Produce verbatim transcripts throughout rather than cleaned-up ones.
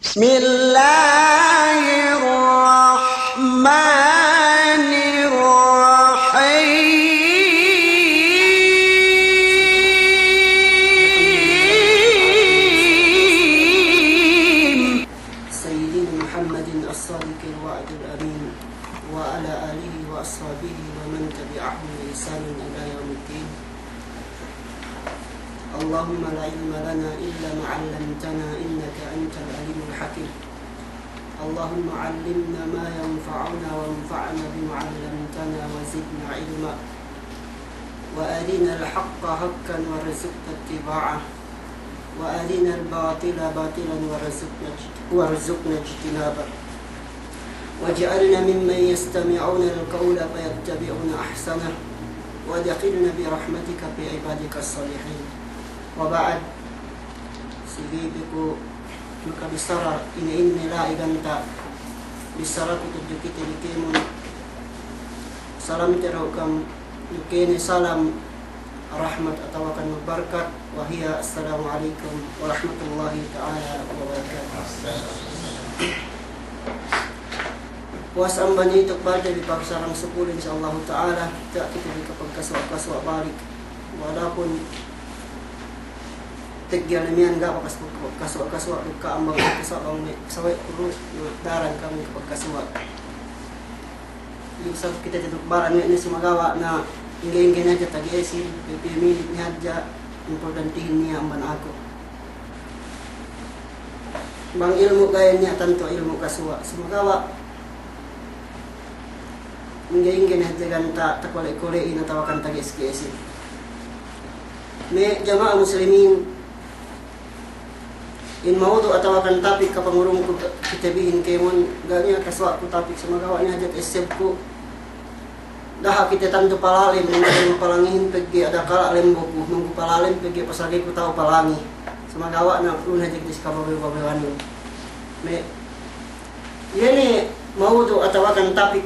بسم الله الرحمن الرحيم. سيدنا محمد الصادق الوعد الأمين، وعلى آله وأصحابه ومن تبعهم بإحسان إلى يوم الدين. اللهم لا علم لنا إلا ما علمتنا إنك أنت العليم الحكيم. اللهم علمنا ما ينفعنا وانفعنا بما علمتنا وزدنا علما. وأرنا الحق حقا وارزقنا اتباعه. وأرنا الباطل باطلا وارزقنا اجت-، وارزقنا اجتنابه. واجعلنا ممن يستمعون القول فيتبعون أحسنه. وأدخلنا برحمتك في عبادك الصالحين. وبعد. Sige, pe ku makabissara ine-ine la'i ganta' bissaraku tudju kite bi kēmon. Salam te du kam, duk ine salam rahmat atawakan magbarkat, wa hiya assalamu alaikum warahmatullahi ta'ala wabarakatuh. Puwas amban itu, balik te bi pagsarang sukul, insya Allahu ta'ala, ga' kite bi kapagkasuwa'-kasuwa' balik. Walaupun tegel miya'an ga' bakas kasuwa'-kasuwa' duk ka'am bang kasuwa' bang me' sawe' kurus, daran kami kapagkasuwa'. Isab kite te duk baran we' ne sumagawa' na ingge-ingge ne hadja tage'esin, piye-piye minit ne hadja, importantihin niya' amban aku. Bang ilmu' ga'i niya' tantu ilmu' kasuwa'. Sumagawa' ingge-ingge ne hadja ganta' takole'-kole'in atawakan tage'es-ge'esin. Me' jama'a muslimin, in maudu' atawakan tapik kapangurungku kite bihin kēmon, ga' niya' kasuwa'ku tapik, sumagawa' niya' hadja ta'essebku. Da'a kite tantu palalem, mangku palangihin pegge' adakala' lemboku, mangku palalem pegge' pasal ga'i ku ta'u palangi. Sumagawa' na ulun hadja kite si kababew-babewanin. Me' Iye ne maudu' atawakan tapik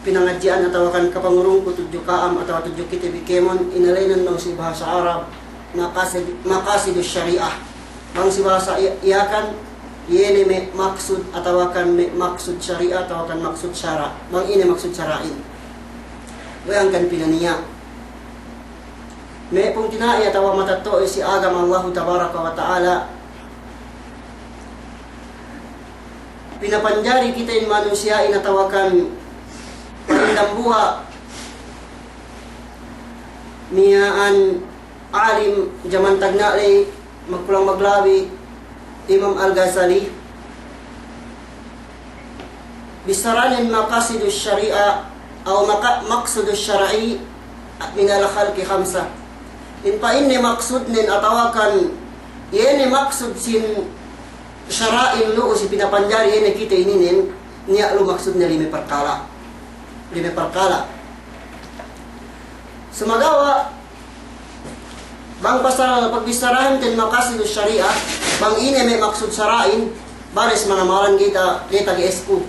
pinangadji'an atawakan kapangurungku tudju ka'am atawa tudju kite bi kēmon, inēnan bang si bahasa Arab maqasid, maqasidus syari'ah. Bang si bahasa I-, Yakan, iye ne me' maksud atawakan me' maksud syari'ah atawakan maksud sara'. Bang ine maksud sara'in. We'ey hangkan pinaniya'. Me' pungtina'i atawa matetto'a si agama Allahu tabaraka wa ta'ala, pinapanjari kite in manusiya'in atawakan pa'in dambuwa' miya'an alim jaman tagna' ley, magkulang maglabi Imam Al-Ghazali, bissaranen maqasidus syari'ah, aw maqa-, maqsudus syar'i minal khalqi khamsah. In pa'inne maksudnen atawakan iye ne maksud sin sara'in lu'u si pinapanjari iye ne kite ininen, niya' lu'u maksudne lime parkala'. Lime parkala'. Sumagawa' bang pasal pagbissarahanten maqasidus syari'ah, bang ine me' maksud sara'in, banes manamalan ga'i ta-, ga'i tage'esku.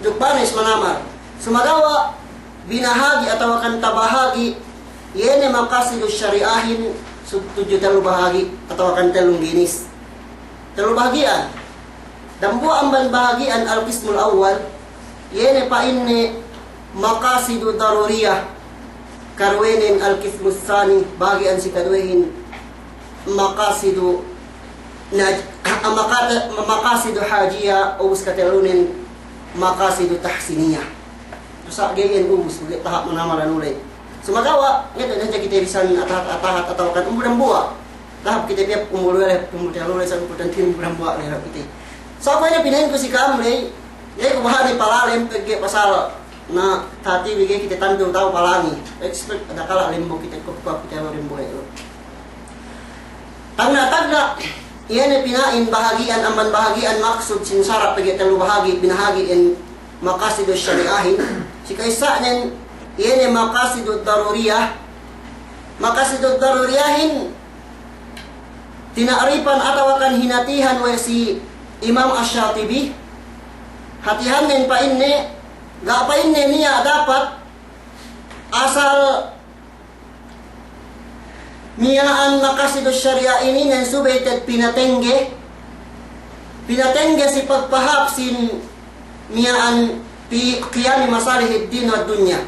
Duk banes manamal. Sumagawa' binahagi' atawakan tabahagi' iye ne maqasidus syari'ahin sub-, tudju tellu bahagi' atawakan tellung ginis. Tellu bahagi'an. Dambuwa' amban bahagi'an al-qismul awwal, iye ne pa'inne maqasidu daruriyah, karuwenen al-qismus sani, bahagi'an si kaduwehin maqasidu naj-, maqat-, maqasidu hajiyah, ubus katellunen maqasidu tahsiniyah. Sa' ga'i iyan ubus, pegge' taha' manamalan uley. Sumagawa', ngete' ne hadja kite bisan atahat-atahat atawakan umbul dambuwa'. Dahab kite piyap umbul ley, umbul tellu ley, sa' umbul tantu umbul dambuwa' ley kite. Sa' kuwe' ne pina'inku si ka'am ley, ga'i ku bahani palalem pegge' pasal na tahati bi ga'i kite tantu ta'u palangi. Expect adakala' lembo kite, kuwe' kite lembo ley. Tagna'-tagna', iye ne pina'in bahagi'an, amban bahagi'an maksud sin sara' pegge' tellu bahagi', binahagi' in maqasidus syari'ahin. Si ka'issanen, iye ne maqasidud daruriyah. Maqasidud daruriyahin, tina'rifan atawakan hinatihan we' si Imam Asy-Syatibi. Hatihannen pa'inne, ga' pa'inne niya' dapat asal miya'an maqasidus syari'ah ininen subey te'ed pinatengge, Pinatengge si pagpahāp sin miya'an fi qiyami masalihid din wad dunya.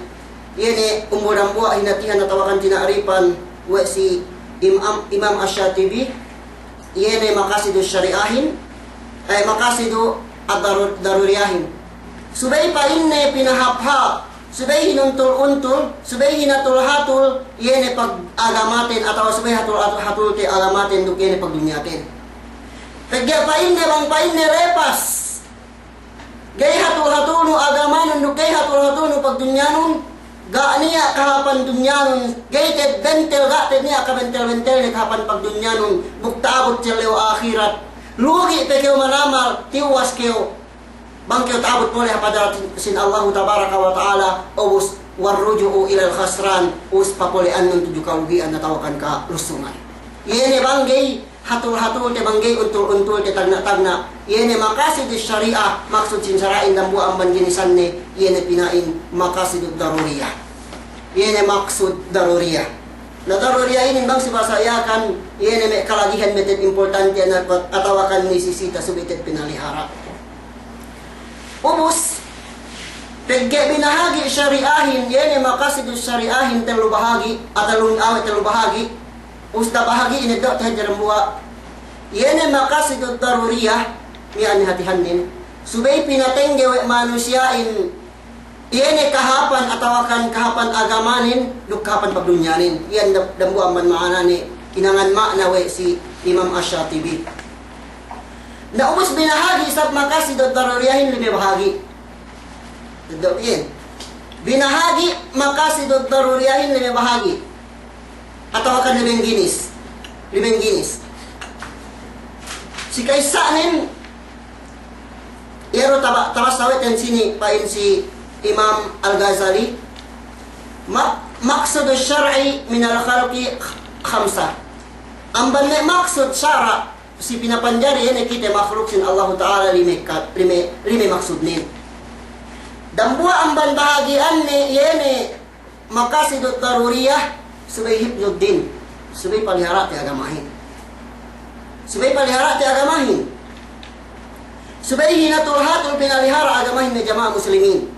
Iye ne umbul dambuwa' hinatihan atawakan tina'ripan we' si Imam, Imam Ash-Shatibi, iye ne maqasidu syari'ahin, eh, maqasidu ad-daru-, daruriyahin. Subey pa'inne pinahāp-hāp, subey hinuntul-untul, subey hinatul-hatul, iye ne pag-agamaten, atawa subey hatul-, hatul-hatulte agamaten duk iye ne pagdunyaten. Pegge' pa'inne bang pa'inne lepas, ga'i hatul-hatulnu agamanun duk ga'i hatul-hatulnu pagdunyanun, ga' niya' kahāpan dunyanun, ga'i te'ed bentel, ga' te'ed niya' kabentel-bentelne kahāpan pagdunyanun, duk ta'abut si ellew ahirat. Lugi' pe kew manamal, tiwas kew. Bang kew ta'abut mole' hap hadarat sin Allahu tabaraka wa ta'ala, ubus, warruju'u ilal khasran, ubus papole'annun tudju kalugi'an atawakan kalusungan. Iye ne bang ga'i hatul-hatulte, bang ga'i untul-untulte, tagna'-tagna'. Iye ne maqasidus syari'ah, maksud sin sara'in dambuwa' amban ginisanne, iye ne pina'in maqasidud daruriyah. Iye ne maksud daruriyah. Na daruriyah inin bang si bahasa Yakan, iye ne me' kalagihan me' te'ed importante atawakan nisisita subey te'ed pinalihara'. Ubus, pegge' binahagi' syari'ahin, iye ne maqasidus syari'ahin tellu bahagi', atawa lun awe' tellu bahagi', ubus tabahagi'in eddo'te hadja dambuwa'. Iye ne maqasidud daruriyah, miya'an hātihannen. Subey pinatengge we' manusiya'in, iye ne kahāpan atawakan kahāpan agamanen, duk kahāpan pagdunyanen. Iyan dam-, dambuwa' amban ma'anane, hinangan ma'ana we' si Imam Ash-Shatibi. Na ubus binahagi' isab maqasidud daruriyahin lime bahagi'. Teddo' iyan. Binahagi' maqasidud daruriyahin lime bahagi'. Atawakan limen ginis. Limen ginis. Si ka'issanen, iye du taba-, tabassa we' ten sini pa'in si Imam Al-Ghazali, ma-, maqsadus syar'i minal khalqi khamsa. Amban me' maksud sara' si pinapanjari iye ne kite makhluk sin Allahu Ta'ala lime ka-, lime, lime maksudnen. Dambuwa' amban bahagi'anne iye ne maqasidud daruriyah, subey hifzuddin, subey palihara'te agamahin. Subey palihara'te agamahin. Subey hinatul-hatul pinalihara' agamahin me' jama'a muslimin.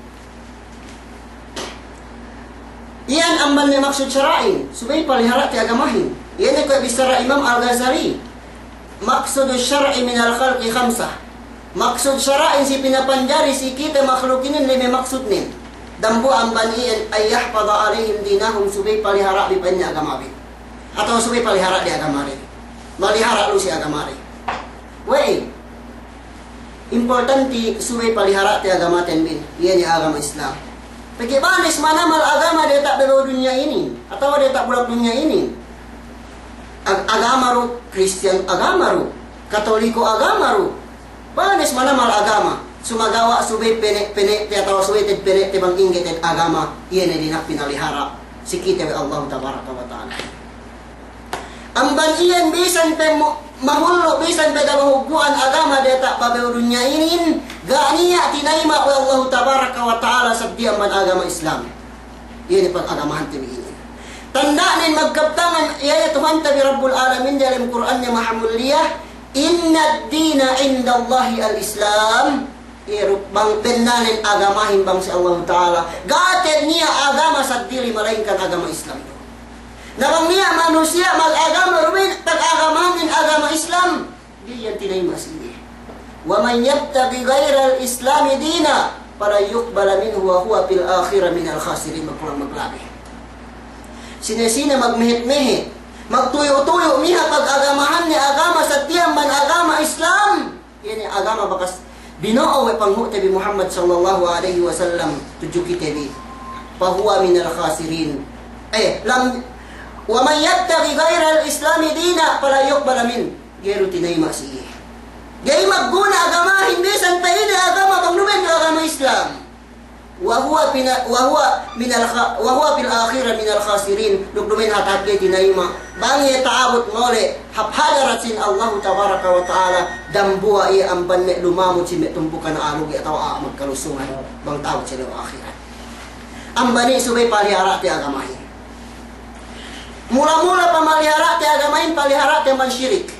Iyan amban me' maksud sara'in, subey palihara'te agamahin. Iye ne kuwe' bissara Imam Al-Ghazali. Maqsadus syar'i minal khalqi khamsah. Maksud sara'in si pinapanjari si kite makhluk inin lime maksudnen. Dambuwa' amban iyan, an yahfadha alaihim dinahum, subey palihara'bi pa'inne agamabi. Atawa subey palihara'de agamade. Malihara' lu si agamade. We'ey? Importanti subey palihara'te agamaten bin, iye ne agama Islam. Pegge' banes manamal agama diyata' bebew dunya inin, atawa diyata' bulak dunya inin. Ag-, agama du, Kristiyan agama du, Katoliko agama du. Banes manamal agama. Sumagawa' subey pene'-pene'te atawa subey te'ed pene'te bang ingge te'ed agama, iye ne dina'ak pinalihara' si kite we' Allahu tabaraka wa ta'ala. Amban iyan bisan pe mu-, mahullu', bisan pe damahuggu'an agama diyata' babew dunya inin, ga' niya' tinayima' we' Allahu tabaraka wa ta'ala saddi amban agama Islam. Iye ne pagagamahante bi inin. Tanda'nen magkabtangan iye ne Tuhante bi Rabbul Alamin diyalem Kur'anne mahamulliya, "Innad dina indallahi al-Islam." Iye du bang bennanen agamahin bang si Allahu Ta'ala. Ga' te'ed niya' agama saddi ley malaingkan agama Islam. Na bang niya' manusiya' magagama du bin, pagagamahannen agama Islam, ga'i iyan tinayima' si iye. "Wa man yabtaghi ghairal Islami dina, falan yuqbala minhu wa huwa fil akhirati minal khasirin," magkulang maglabi. Sine-sine magmehet-mehet, magtuyu'-tuyu' miha pagagamahanne agama saddi amban agama Islam, iye ne agama bakas bino'o we' panghu'te bi Muhammad sallallahu alaihi wasallam tudju kite bi, "Fahuwa minal khasirin." Eh, lam, "Wa man yabtaghi ghairal Islami dina falan yuqbala min." Ga'i du tinayima' si iye. Ga'i magguna agamahin bisan pe ine agama bang duma'in du agama Islam. Wa huwa fina-, wa huwa minal kha-, wa huwa fil akhirati minal khasirin. Duk duma'in hāti ga'i tinayima'. Bang iye ta'abut mole' hap hadarat sin Allahu tabaraka wa ta'ala, dambuwa' iye amban me' lumamud si me' tumpukan a'a lugi' atawa a'a magkalusungan bang ta'abut si ellew ahirat. Amban iye subey palihara'te agamahin. Mula-mula pamalihara'te agamahin, palihara'te amban sirik.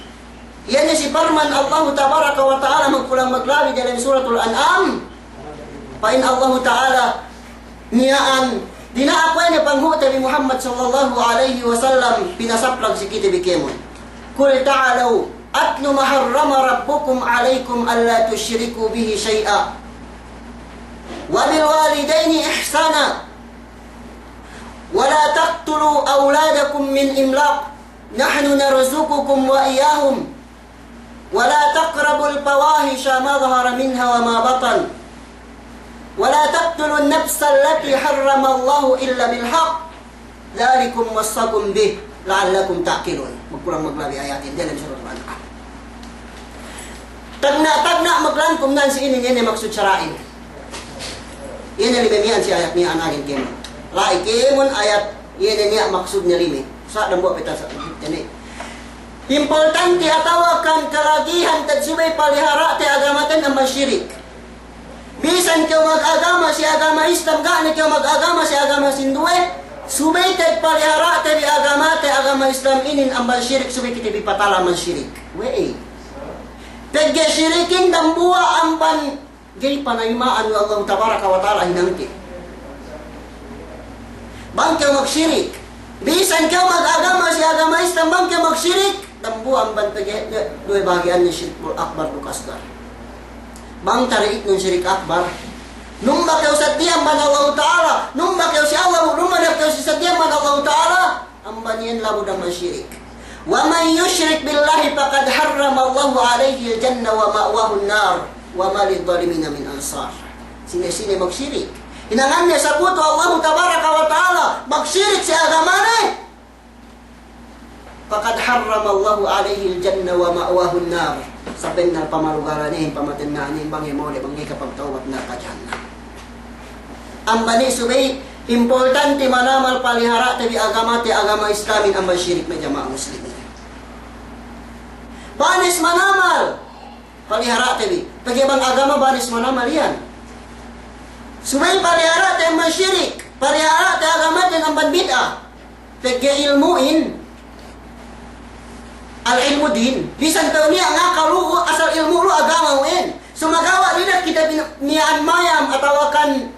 Iye ne si parman Allahu tabaraka wa ta'ala magkulang maglabi dalem Suratul An'am. Pa'in Allahu ta'ala, miya'an, dina'ak we' ne panghu'te bi Muhammad sallallahu alaihi wasallam, pinasaplag si kite bi kēmon. قل تعالوا أتل ما حرم ربكم عليكم ألا تشركوا به شيئا وبالوالدين إحسانا ولا تقتلوا أولادكم من إملاق نحن نرزقكم وإياهم ولا تقربوا الفواحش ما ظهر منها وما بطن ولا تقتلوا النفس التي حرم الله إلا بالحق ذلكم وصاكم به لعلكم تعقلون. Magkulang maglabi ayatin dalem Suratul An'am. Tagna'-tagna' maglangkum nan si inin, iye ne maksud sara'in. Iye ne lime miya'an si ayat miya'an agen kēmon. La'i kēmon ayat, iye ne niya' maksudne lime. Sa' dambuwa' peta sa' inin. Importante atawa kan kalagihan te'ed subey palihara'te agamaten amban sirik. Bisan kew magagama si agama Islam, ga' ne kew magagama si agama sinduwe, subey te'ed palihara'te bi agamate, agama Islam inin amban sirik, subey kite bi patala amban sirik. We'ey? Pegge' sirikin dambuwa' amban ga'i panayima'an we' Allahu tabaraka wa ta'ala hinangte. Bang kew magsirik, bisan kew magagama si agama Islam, bang kew magsirik, dambuwa' amban pegge' duwe bahagi'anne, sirkul akbar duk asgar. Bang tari'itnun sirik akbar, numba kew saddiya amban Allahu ta'ala, numba kew si Allah, numba kew si saddiya amban Allahu ta'ala, amban iyan labu dambuwa' sirik. ومن يشرك بالله فقد حرم الله عليه الجنة ومأواه النار وما للظالمين من أنصار. Sine-sine magsirik, hinanganne sakutu Allahu tabaraka wa ta'ala, magsirik si agamane, فقد حرم الله عليه الجنة ومأواه النار. Sabennal pamalugalan iyan, pamatenna'an iyan, bang iye mole', bang ga'i kapagtawbat, narka' jahannam. Amban iyan subey importante manamal palihara'te bi agamate, agama Islamin amban sirik, me' jama'a muslimin. Banes manamal palihara'te bi. Pegge' bang agama banes manamal iyan. Subey palihara'te amban sirik, palihara'te agamaten amban bid'a. Pegge' ilmu'in, al-ilmu din, bisan kew niya' ngaka lu'u, asal ilmu' lu agama we'en. Sumagawa' dina'ak kite bin-, miya'an mayam atawa kan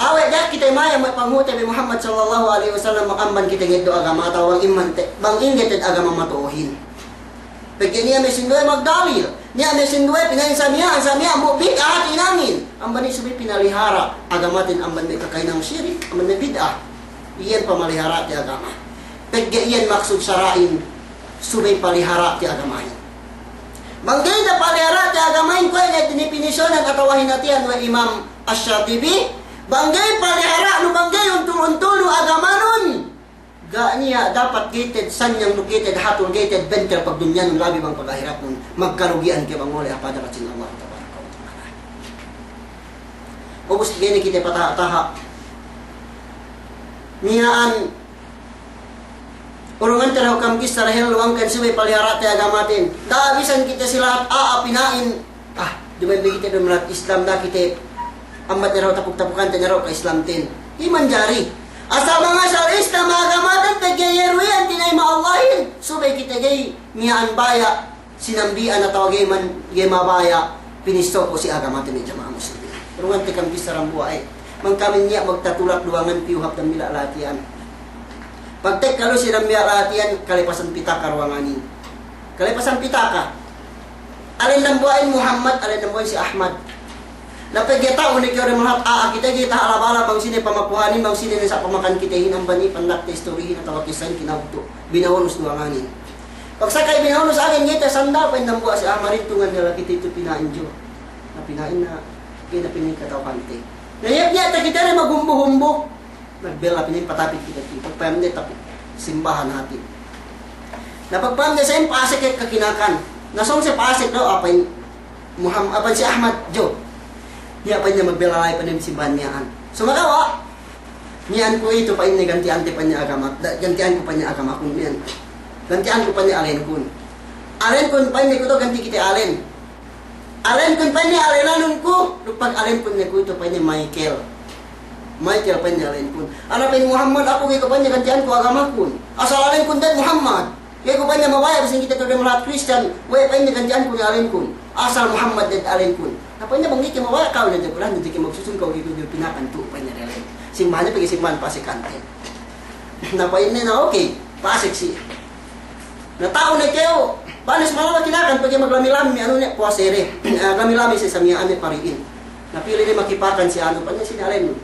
awe' dina'ak kite mayam we' panghu'te bi Muhammad sallallahu alaihi wasallam, amban kite ngeddo' agama atawa bang imman te-, bang ingge te'ed agama mato'ohin. Pegge' niya' me' sinduwe magdalil, niya' me' sinduwe pina'in sa miya'an, sa miya'an bu bid'a hāti hinangin. Amban iyan subey pinalihara' agamaten amban me' kakahinang sirik, amban me' bid'a. Iyan pamalihara'te agama. Pegge' iyan maksud sara'in subey palihara'te agamahin. Bang ga'i tapalihara'te agamahin, kuwe' ne dinipinisyonan atawa hinatihan we' Imam Ash-Shatibi, bang ga'i palihara'nu, bang ga'i untul-untulnu agamanun, ga' niya' dapat ga'i te'ed sanyang duk ga'i te'ed hatul, ga'i te'ed bentel pagdunyanun labi bang pagahiratnun, magkalugi'an kew bang mole' hap hadarat sin Allah tabaraka wa ta'ala. Ubus ga'i ne kite pataha'-taha'. Miya'an, urungante dahu' kam kissa dahellu hangkan subey palihara'te agamaten. Da'a bisan kite si lahat a'a pina'in, ah, duma'in bi kite dum lahat Islam, da'a kite ambat ne dahu' tapuk-tapukante ne dahu' ka-Islamten. Iye manjari. Asal bang asal Islam agamaten, pegge' iye du iyan tinayima' Allahin, subey kite ga'i miya'an baya' sinambi'an atawa ga'i man, ga'i mabaya' pinissopo' si agamaten, me' jama'a muslimin. Urungante kam kissa dambuwa', e. Bang kami niya' magtatulak duwangan piyu hap dambila' lahat iyan. Pagtekka lu si dambila' lahat iyan, kalepasan pitaka duwanganin. Kalepasan pitaka. Alen dambuwa'in Muhammad, alen dambuwa'in si Ahmad. Na pegge' ta'u ne kew dem lahat a'a kite, ga'i taha' laba-laba bang sine pamakuhanin, bang sine ne sa' pamakan kitehin, amban iye pandakte istorihin atawa kissahin kinawtu'. Binawunus duwanganin. Pagsakay binawunus agen, ga'i tasandal, pa'in dambuwa' si Ahmad, intungan ne la kite itu pina'in ju. Na pina'in na, ga'i na pina'in kata'uhante. Na iye niya' takite ne maghumbu-humbu. Nagbella pina'in patapit kite itu. Pagpayamde tapit simbahan hati'. Na pagpayamde sa'in pa'asek ke kakinakan. Na sōng siye pa'asek daw, pa'in Muham-, pa'in si Ahmad, ju. Niya' pa'inne magbella la'i pa'inne simbahan miya'an. Sumagawa', miya'an ku itu pa'inne ganti'ante pa'inne agama, da-, ganti'anku pa'inne agamakun miya'an. Ganti'anku pa'inne alenkun. Alenkun pa'inne ku tu ganti' kite alen. Alenkun pa'inne alenanun ku, duk pag alenkun ne ku itu pa'inne Michael. Michael pa'inne alenkun. Ana pa'in Muhammad aku ga'i ku pa'inne ganti'anku agamakun. Asal alenkun te'ed Muhammad. Ga'i ku pa'inne mabaya' bisan kite tu'u dem lahat Kristiyan, we' pa'inne ganti'anku ne alenkun. Asal Muhammad ne alenkun. Na pa'inne bang ga'i ke mabaya' ka'u ne, de' ku lahat ne, de' ke magsusun ka'u didtu, de' pinakan tu'u pa'inne alenkun. Simbahan ne pegge' simbahan pasekante. Na pa'inne na okey, pasek si. Na ta'u ne kew, bane si mama kinakan pegge' maglami-lami, anu ne, puwase de. Ah, lami-lami si sa miya'an ne pari'in. Na pili ne makipakan si anu, pa'inne sine alennun.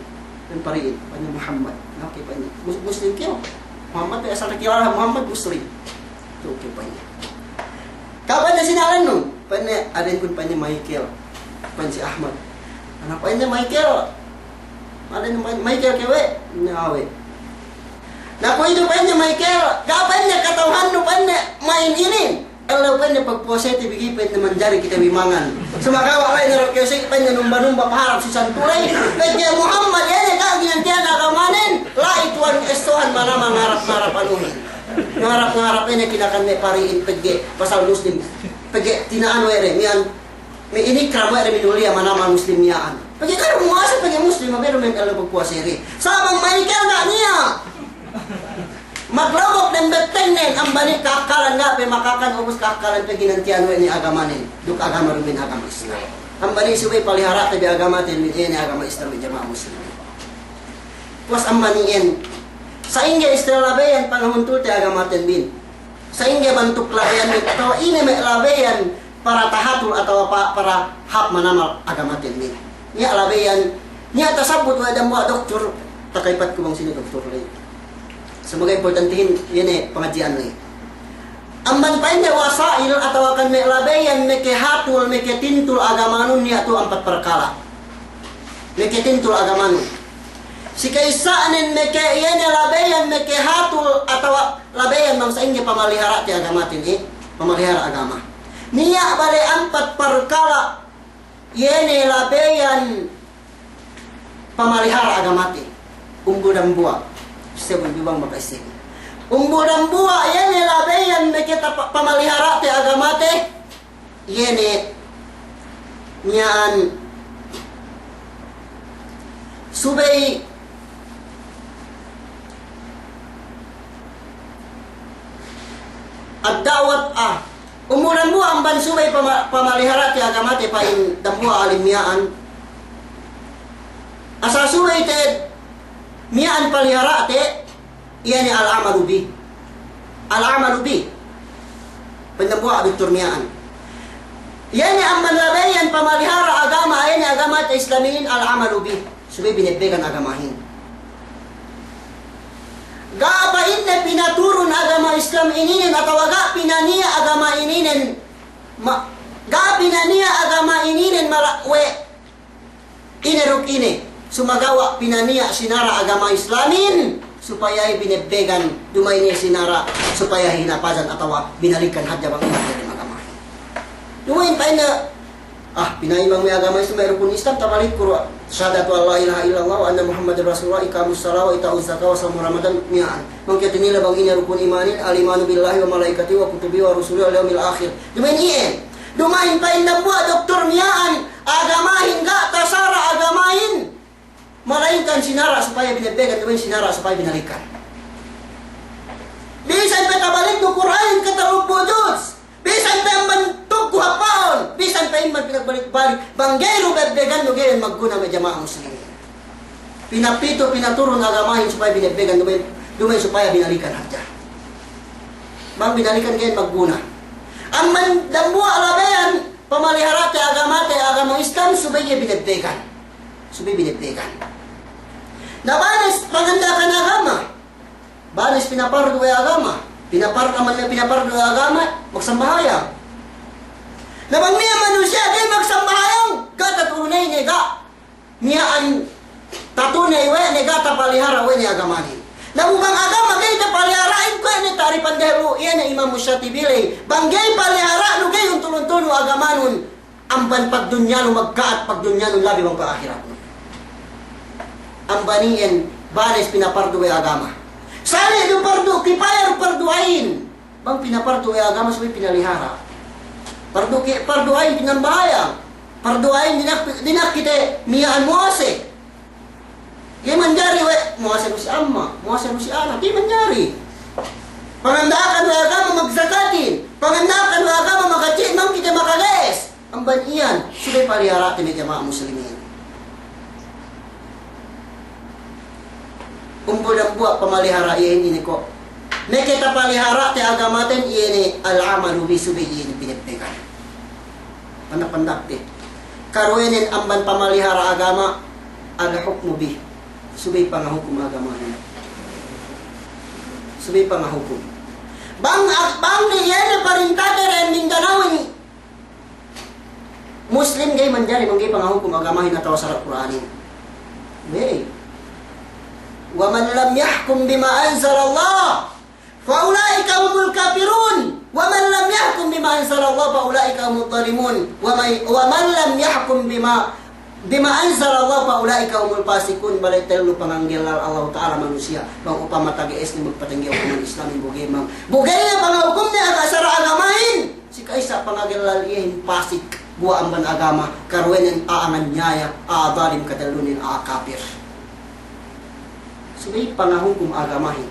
Dem pari'in, pa'inne Muhammad. Na okey pa'inne. Mus-, Muslim kew. Muhammad, pa'inne asal takilala Muhammad Muslim. Tu'u kew pa'inne. Ka'u pa'inne sine alennun? Pa'inne alenkun pa'inne Michael. Pa'in si Ahmad. Na pa'inne Michael. Alen Michael kew we'? Na we'. Na kuwe'itu pa'inne Michael, ga' pa'inne kata'uhannu pa'inne ma'in inin. Ellew pa'inne pagpuwasete bi ga'i pa'inne manjari kite bi mangan. Sumagawa' la'i ne du kew si pa'inne numba-numba paharap si santuley. Pegge' Muhammad iye ne ga' ginanti'an agamanen, la'i tuwan estohan manamal ngarap-ngarap anuhin. Ngarap-ngarap iye ne kinakan me' pari'in pegge' pasal Muslim. Pegge' tina'an we' de, miya'an me' inikram we' de minuliya manamal Muslim miya'an. Pegge' ka'u muwase pegge' Muslim, abe du me' ellew pagpuwase de. Sa' bang Michael ga' niya' maglobok dem bettengnen, amban iye kahakkalan ga' pe makakan, ubus kahakkalan pe ginanti'an we' ne agamanen. Duk agama du me' agama Islam. Amban iye subey palihara'te bi agamaten bi, iye ne agama Islam bi jama'a muslimin. Puwas amban iyan, sa'ingge istila labeyan pangahuntulte agamaten bin. Sa'ingge bantuk labeyan bin, atawa ine me' labeyan para tahatul atawa pa-, para hāp manamal agamaten bin. Niya' labeyan, niya' tasabbut we' dambuwa' doktor, takaypatku bang sine doktor ley. Sumagawa' importantihin, iye ne pangadji'an ley. Amban pa'inne wasa'il atawa kan me' labeyan, meke hatul, meke tintul agamanun, niya' tu ampat parkala'. Meke tintul agamanun. Si ka'issa'nen meke iye ne labeyan, meke hatul atawa labeyan bang sa'ingge pamalihara'te agamaten, eh, pamalihara' agama. Niya' bale ampat parkala' iye ne labeyan pamalihara' agamate. Umbul dambuwa'. Sebun bibang maka isegu. Umbul dambuwa' iye ne labeyan meke tapa-, pamalihara'te agamate. Iye ne miya'an subey ad-da'wat, ah, umbul dambuwa' amban subey pama-, pamalihara'te agamate pa'in dambuwa' alim miya'an. Asal subey te'ed miya'an palihara'te, iye ne al-amalu bih. Al-amalu bih. Pa'in dambuwa' doktor miya'an. Iye ne amban labeyan pamalihara' agama, iye ne agamate Islamin, al-amalu bih. Subey binebbegan agamahin. Ga' pa'inne pinaturun agama Islam ininen atawa ga' pinaniya' agama ininen ma-, ga' pinaniya' agama ininen mala-, we' ine duk ine, sumagawa' pinaniya' sinara' agama Islamin, supaya iye binebbegan, duma'in iye sinara', supaya hinapazan atawa binalikan hadja bang iye dem agamahin. Duma'in pa'inne, ah, pina'in bang me' agama Islam, me' rukun Islam, tabalik ku du, syahadatu an la ilaha illallah wa anna Muhammadan Rasulullah, iqamus salah wa ita'uz zakah wa saumu Ramadan, miya'an. Bang kite tinila' bang ine rukun imanin, al-imanu billahi wa malaikatihi wa kutubihi wa rusulihi wal yaumil akhir. Duma'in iyan. Duma'in pa'in dambuwa' doktor miya'an, agamahin ga' tasara' agamahin. Malaingkan sinara' supaya binebbegan, duma'in sinara' supaya binalikan. Bisan pe tabaliknu Kur'anin katellumpū' juz. Bisan pe amban tugku hapa'un, bisan pe amban pinagbalik-balik, bang ga'i du bebbegannu ga'i magguna me' jama'a muslimin. Pinapitu, pinaturun agamahin supaya binebbegan, duma'in, duma'in supaya binalikan hadja. Bang binalikan ga'i magguna. Amban dambuwa' labeyan pamalihara'te agamate, agama Islam, subey iye binebbegan. Subey binebbegan. Na banes panganda'akan agama. Banes pinapardu we' agama. Pinapar-, amban me' pinapardu we' agama, magsambahayang. Na bang niya' manusiya' ga'i magsambahayang, ga' tatuney ne, ga'. Miya'an tatuney we' ne, ga' tapalihara' we' ne agamanen. Na bu bang agama ga'i tapalihara'in, kuwe' ne ta'rifan dehellu, iye ne Imam Shatibi ley. Bang ga'i palihara'nu, ga'i untul-untulnu agamanun. Amban pagdunyanu magka'at, pagdunyanu labi bang pa'ahiratnu. Amban iyan banes pinapardu we' agama. Sali' du pardu kipaya du pardu ain. Bang pinapardu we' agama subey pinalihara'. Pardu ki-, pardu ain pinambahayang. Pardu ain dina'ak, dina'ak kite miya'an muwase. Ga'i manjari we', muwase du si amma', muwase du si anak, ga'i manjari. Panganda'akan we' agama magjakatin. Panganda'akan we' agama maghadji' bang kite makaga'es. Amban iyan, subey palihara'te me' jama'a muslimin. Umbul dambuwa' pamalihara' iye inin ko'. Meke tapalihara'te agamaten iye ne al-amalu bi, subey iye ne pineppegan. Pandak-pandakte. Karuwenen amban pamalihara' agama, al-hukmu bi. Subey pangahukum agamahin. Subey pangahukum. Bang, bang ne iye ne parintah de Mindanao ini. Muslim ga'i manjari bang ga'i pangahukum agamahin atawa sara' Kur'anin. Ga'i. Wa man lam yahkum bima anzalallah fa ulaika humul kafirun. Wa man lam yahkum bima anzalallah fa ulaika humudh dhalimun. Wa may, wa man lam yahkum bima, bima anzalallah fa ulaika humul fasiqun. Bale tellu panganggellal Allahu Ta'ala manusiya'. Bang upama tage'esne magpatengge hukuman Islamin bu ga'i mang, bu ga'i ne pangahukumne aga-, sara' agamahin. Si ka'issa pangagellal iyehin pasik, guwa' amban agama, karuwenen a'a nganyaya, a'a dalim, katellunen a'a kapir. Subey pangahukum agamahin.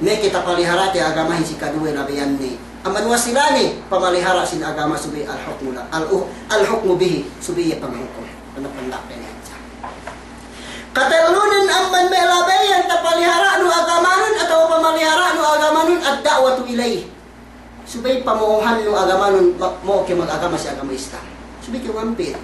Meke tapalihara'te agamahin si kaduwe labeyanne. Amban wasilane, pamalihara' sin agama subey al-hukmu la-, al-, al-hukmu bihi, subey iye pangahukum. Pandak-pandakte ne hadja. Katellunen amban me' labeyan tapalihara'nu agamanun atawa pamalihara'nu agamanun ad-da'watu ilayh. Subey pamo'ohannu agamanun, ma-, mo'o kew magagama si agama Islam. Subey kew ngampin.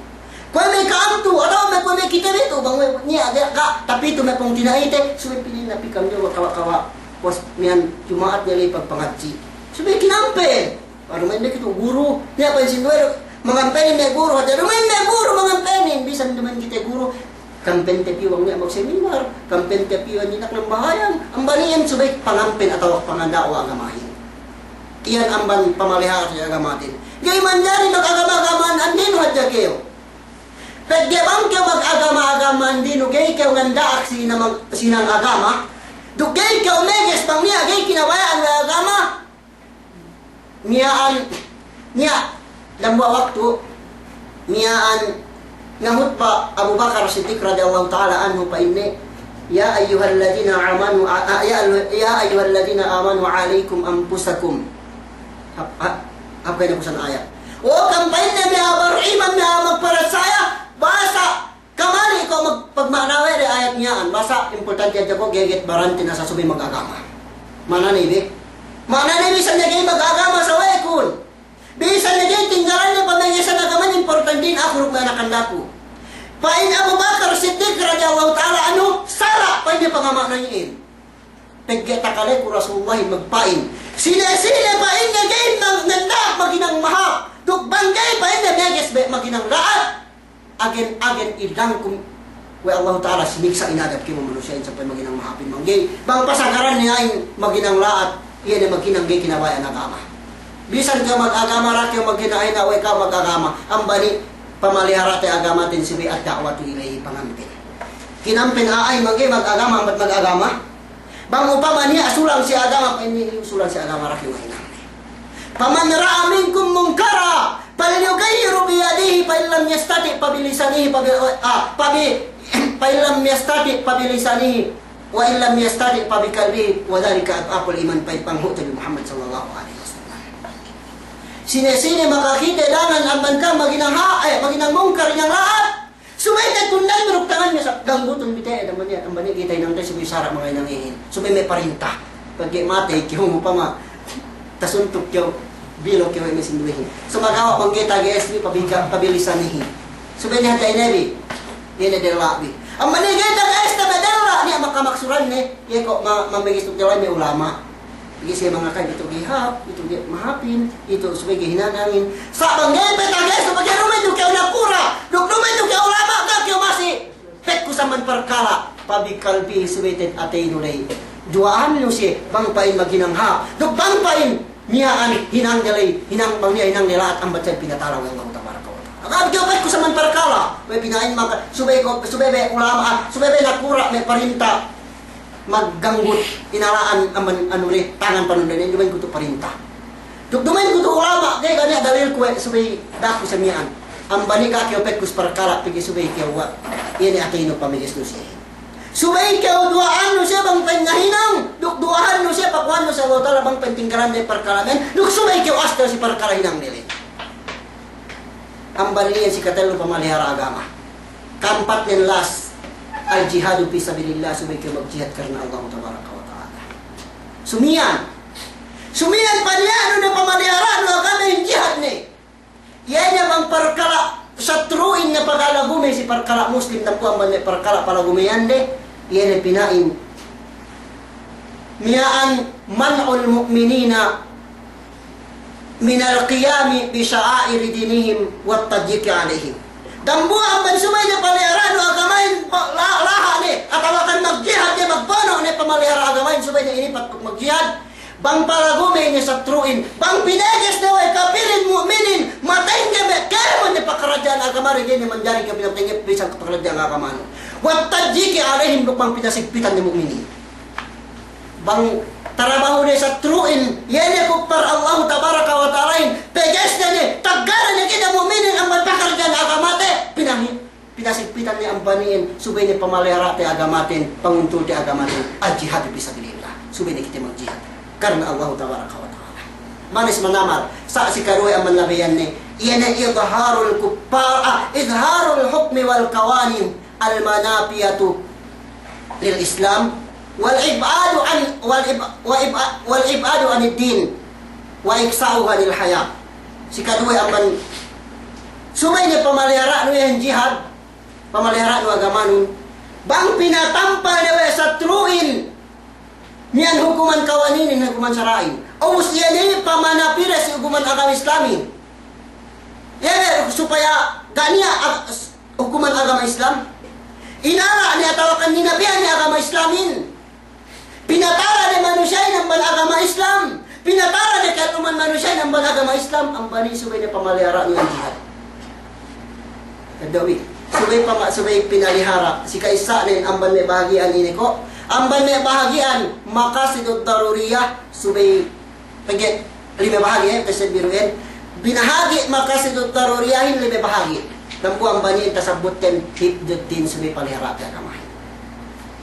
Kuwe' me' ka'am tu, atawa me' kuwe' me' kite bi tu, bang we' niya' de ka', tapi tu me' pungtina'ite, subey pili napi kam diyo kawa'-kawa'. Puwas miyan Juma'at niya' ley pagpangadji'. Subey kinampin. Duma'in me' kitu guru, niya' pa'in sinduwe, mangampenin me' guru, hadja duma'in me' guru, mangampenin, bisan duma'in kite guru. Kampente piyu bang niya' magseminar, kampente piyu bang niya' nambahayang, amban iyan subey pangampen atawa panganda'wa agamahin. Iyan amban pamalihara' si agamatin. Ga'i manjari magagama-agama andinu hadja kew. Pegge' bang kew magagama-agama andinu, ga'i kew nganda'ak si hinang, si hinang agama. Duk ga'i kew meges bang niya' ga'i kinabaya'an we' agama. Miya'an, niya', dambuwa' waktu, miya'an ngahutba Abu Bakar Siddiq radiyallahu ta'ala anhu pa'inne, "Ya ayyuhalladhina amanu, a-, a-, ya al-, ya ayyuhalladhina amanu alaykum anfusakum." Hap-, hap-, hap kayna kusan ayat. O kam pa'inne me' a'a bariman, me' a'a magparachaya, basa Kamali ko' mag-, pagma'na we' de ayat miya'an, basa importante hadja ko' geget baranten asal subey magagama. Ma'nane bi? Ma'nane bisan ne ga'i magagama sawe'kun. Bisan ne ga'i tinggalanne pamegesan agamahin, importante in aku duk me' anak kandaku. Pa'in Abu Bakar Siddiq radiyallahu ta'ala anhu, sala' pa'inne pangama'nahin. Pegge' takaleku Rasulullahin magpa'in. Sine-sine pa'inne ga'i mang-, nganda'ak maghinang mahāp. Duk bang ga'i pa'inne meges be' maghinang la'at. Agen-agen idangkum we' Allahu Ta'ala siniksa' inadab kēmon manusiya' in sampay maghinang mahāpin bang ga'i. Bang pasagaran ne a'ahin maghinang la'at, iye ne maghinang ga'i kinabaya'an agama. Bisan kew magagama, da'a kew maghinang, a'ahin we' kew magagama. Amban iye pamalihara'te agamaten subey ad-da'watu ilayhi, pangampen. Kinampen a'ahin bang ga'i magagama, ambat magagama. Bang upama niya' sulang si agama, pa'inne, sulang si agama, da'a kew hinang. Faman ra'a minkum munkaran falyughayyirhu biyadihi, fa in lam yastati' fabilisanihi, fabi-, ah, fabi-, fa in lam yastati' fabilisanihi, wa in lam yastati' fabiqalbihi, wa dhalika ad'aful iman, pa'in panghu'te bi Muhammad sallallahu alaihi wasallam. Sine-sine makakite dangan amban ka'am maghinang ha-, eh, maghinang mungkar, hinang la'at, subey te'ed tundahin duk tanganne sa-, ganggutun bi te'ed, amban iye, amban iye ga'i tahinangte subey sara' mangahinang iyehin. Subey me' parinta. Pegge' matey kew, upama tasuntuk kew, bilo kew we' me' sinduwehin. Sumagawa' bang ga'i tage'es bi, pabika-, fabilisanihi. Subey ne hadja ine bi. Iye ne della' bi. Amban iye ga'i tage'este me' della', niya' makamaksuranne. Iye ko' ma-, mameges duk della'in me' ulama'. Pegge' siye mangakahin itu ga'i hāp, itu ga'i mahāpin, itu subey ga'i hinangin. Sa' bang ga'i pe tage'es, subey duma'in du kew nakura', duk duma'in du kew ulama', ga' kew masi pekkus amban parkala', fabiqalbihi, subey te'ed ateynu ley. Duwa'annu siye, bang pa'in maghinang hāp, duk bang pa'in miya'an hinangde ley, hinang, bang niya' hinangde la'at ambat sa'in pinatala we' Allahu tabaraka wa ta'ala. Ga' kew pekkus amban parkala', we' pina'in maka, subey ko', subey be' ulama', ah, subey be' nakura' me' parinta. Magganggut inala'an amban anu le, tangan panundahin, duma'in kutu' parinta. Duk duma'in kutu' ulama', ga'i ga' niya' dalilku we' subey da'a ku sa miya'an. Amban iye ga' kew pekkus parkala' pegge' subey kew wa-, iye ne ateynu pamegesnu siye. Subey kew duwa'annu siye bang pa'in ngahinang, duk duwa'annu siye pakuhannu si Allahu Ta'ala bang pa'in tinggalanne parkala' miya'an, duk subey kew astel si parkala' hinangde ley. Amban iyan si katellu pamalihara' agama. Ka'ampatnen last, al-jihadu fi sabilillah, subey kew magjihad karna Allahu tabaraka wa ta'ala. Sumiyan. Sumiyan paniya'nu ne pamalihara'nu agama in jihad ne. Iye ne bang parkala' satru'in ne pagalagume si parkala' Muslim, dambuwa' amban me' parkala' palagumeyande, iye ne pina'in miya'an man'ul mu'minina minal qiyami bi sha'a'iri dinihim wat tadyiqi 'alayhim. Dambuwa' amban subey ne palihara'nu agamahin, la-, laha' ne, atawa kan magjihad ne, magbono' ne pamalihara' agamahin, subey ne inipat magjihad. Bang palagume ne satru'in, bang pineges ne we' kapirin mu'minin, matengge me' kēmon ne pakaradja'an agamade, ga'i ne manjari kew pinatengge bisan pakaradja'an agamanu. Wat tadyiqi 'alayhim, duk bang pinasigpitan ne mu'minin. Bang tarabahu ne satru'in, iye ne kuppar Allahu tabaraka wa ta'alahin, pegesne ne, taggane ne kite mu'minin amban pakaradja'an agamate, pinahi-, pinasigpitan ne amban iyan, subey ne pamalihara'te agamaten, panguntulte agamaten, al-jihadu fi sabilillah. Subey ne kite magjihad karna Allahu tabaraka wa ta'ala. Manis manamal, sa' si karuwe amban labeyanne, iye ne idharul kuffar, ah, idharul hukmi wal qawanin al-manafiyatu lil Islam, wal ib'adu an, wal ib-, wa ib-, wal ib'adu anid din, wa iqsa'uhu anil haya. Si kaduwe amban subey ne pamalihara'nu iyan jihad, pamalihara'nu agamanun. Bang pinatampal ne we' satru'in, miya'an hukuman qawaninin, hukuman sara'in. Ubus iye ne pamanapide si hukuman agama Islamin. Iye ne supaya ga' niya' ag-, hukuman agama Islam. Inala' ne atawa kan ninabihan ne agama Islamin. Pinatala ne manusiya'in amban agama Islam. Pinatala ne ka'elluman manusiya'in amban agama Islam. Amban iyan subey ne pamalihara'nu iyan jihad. Eddo'bi. Subey pama-, subey pinalihara'. Si ka'issa'nen amban me' bahagi'an ine ko'. Amban me' bahagi'an maqasidud daruriyah. Subey Pegge' lime bahagi', eh, tasabbiru, eh. Binahagi' maqasidud daruriyahin lime bahagi'. Dambuwa' amban iyan tasabbutten hifdud din, subey palihara'te agamahin.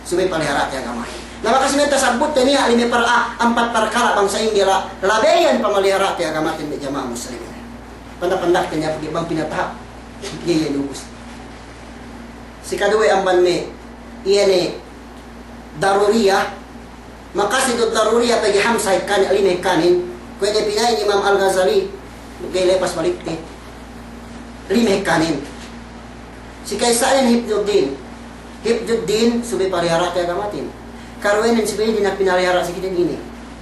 Subey palihara'te agamahin. Na bakas me' tasabbutten iyan lime par-, ah, ampat parkala' bang sa'ingge la-, labeyan pamalihara'te agamaten me' jama'a muslimin. Pandak-pandakten iyan pegge' bang pinatahap. Iye, iye, lubus. Si kaduwe amban me', iye ne daruriyah, maqasidud daruriyah pegge' hamsa hekkanen, lime hekkanen. Kuwe' ne pina'in Imam Al-Ghazali, ga'i lepas balikte. Lime hekkanen. Si ka'issa'nen hifdud din. Hifdud din, subey palihara'te agamaten. Karuwenen subey dina'ak pinalihara' si kite ine.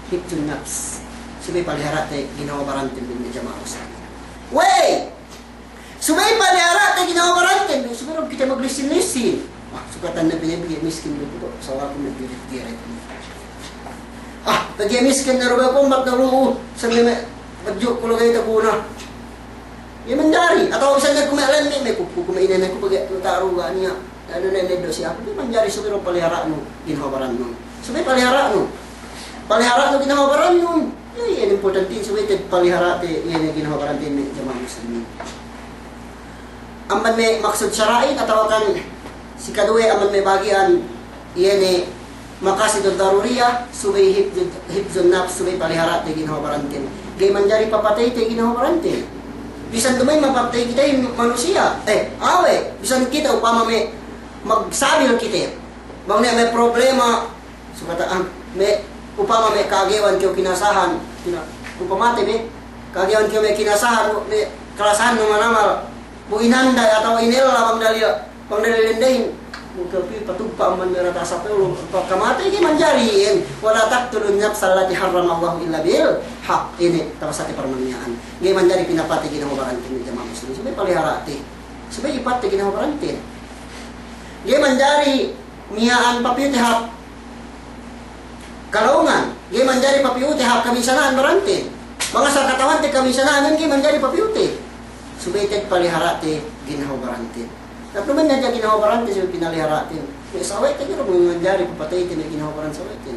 Hifdun nafs. Subey palihara'te ginhawa baranten, me' jama'a muslimin. Wey! Subey palihara'te ginhawa baranten, subey du kite maglisin-lisin. Ah, sukatan ne pegge' miskin du ko', sawaku me' diri-diri. Ah, pegge' miskin ne du ko', ambat ne lu'u, sangem me' badju' ku lagay taguna. Iye manjari, atawa bisan ne ku me' lemmi', me' kuku, ku me' inene ku pegge' ta'aru ga' niya'. Anu ne, ne du si aku, iye manjari subey du palihara'nu ginhawa barannun. Subey palihara'nu. Palihara'nu ginhawa barannun. Iye, iye importante subey te palihara'te, iye ne ginhawa baranten me' jama'a muslimin. Amban me' maksud sara'in atawa kan si kaduwe amban me' bahagi'an iye ne maqasidud daruriyah, subey hifdud, hifdun nafs, subey palihara'te ginhawa baranten. Ga'i manjari papateyte ginhawa baranten. Bisan duma'in mapatey kite manusiya', eh, awe', bisan kite upama me' magsabil kite. Bang niya' me' problema, sukatan, ah, me', upama me' ka'agewan kew kinasahan, kina-, upamate me', ka'agewan kew me' kinasahan, me' kalasahannu manamal, bu inanday atawa inella bang dalil, bang dalil dendehin, bu kew pi patugpa' amban me' rata sape lu, pa kamatey ga'i manjari, iyan, "Wa la taqtulun nafsal lati harramallahu illa bil haq." Ine, tapasate parman miya'an. Ga'i manjari pinapatey ginhawa baranten me' jama'a muslimin. Subey palihara'te. Subey ipatey ginhawa baranten. Ga'i manjari miya'an papiyute hap kalaungan, ga'i manjari papiyute hap kaminsana'an baranten. Bang asal kata'uhante kaminsana'an, ga'i manjari papiyute. Subey te'ed palihara'te ginhawa baranten. Tapnu man hadja ginhawa baranten subey pinalihara'ten. Me' sawe'ten ga'i du manjari papateyte me' ginhawa baran sawe'ten.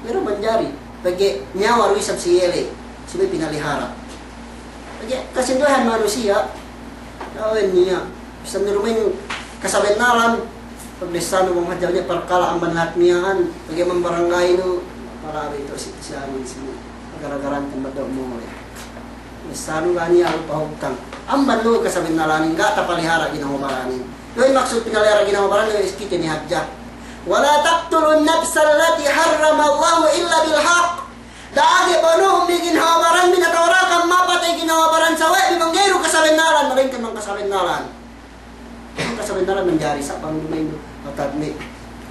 Ga'i du manjari. Pegge' niyawa du isab si iye ley. Subey pinalihara'. Pegge' kasinduwehan manusiya', awe' niya', bisan duma'in kasabennalan, Pagdessanu bang hadja niya' parkala' amban lahat miya'an, pegge' amban barangay nu, para abi tu si, si amin sini. Gara-gara tempat do mo ya. Dessanu ga' niya' lu pahugtang. Amban lu kasabennalan, ga' tapalihara' ginawa baranin. Lu in maksud pinalihara' ginawa baranin, is kite ni hadja. ولا تقتلوا النفس التي حرم الله إلا بالحق. Da'a ga'i bono'un bi ginawa baran bi, atawa da'a kam mapatey ginawa baran sawe'bi bang ga'i du kasabennalan, malaingkan bang kasabennalan. Bang kasabennalan manjari sa' bang duma'in du, atad me',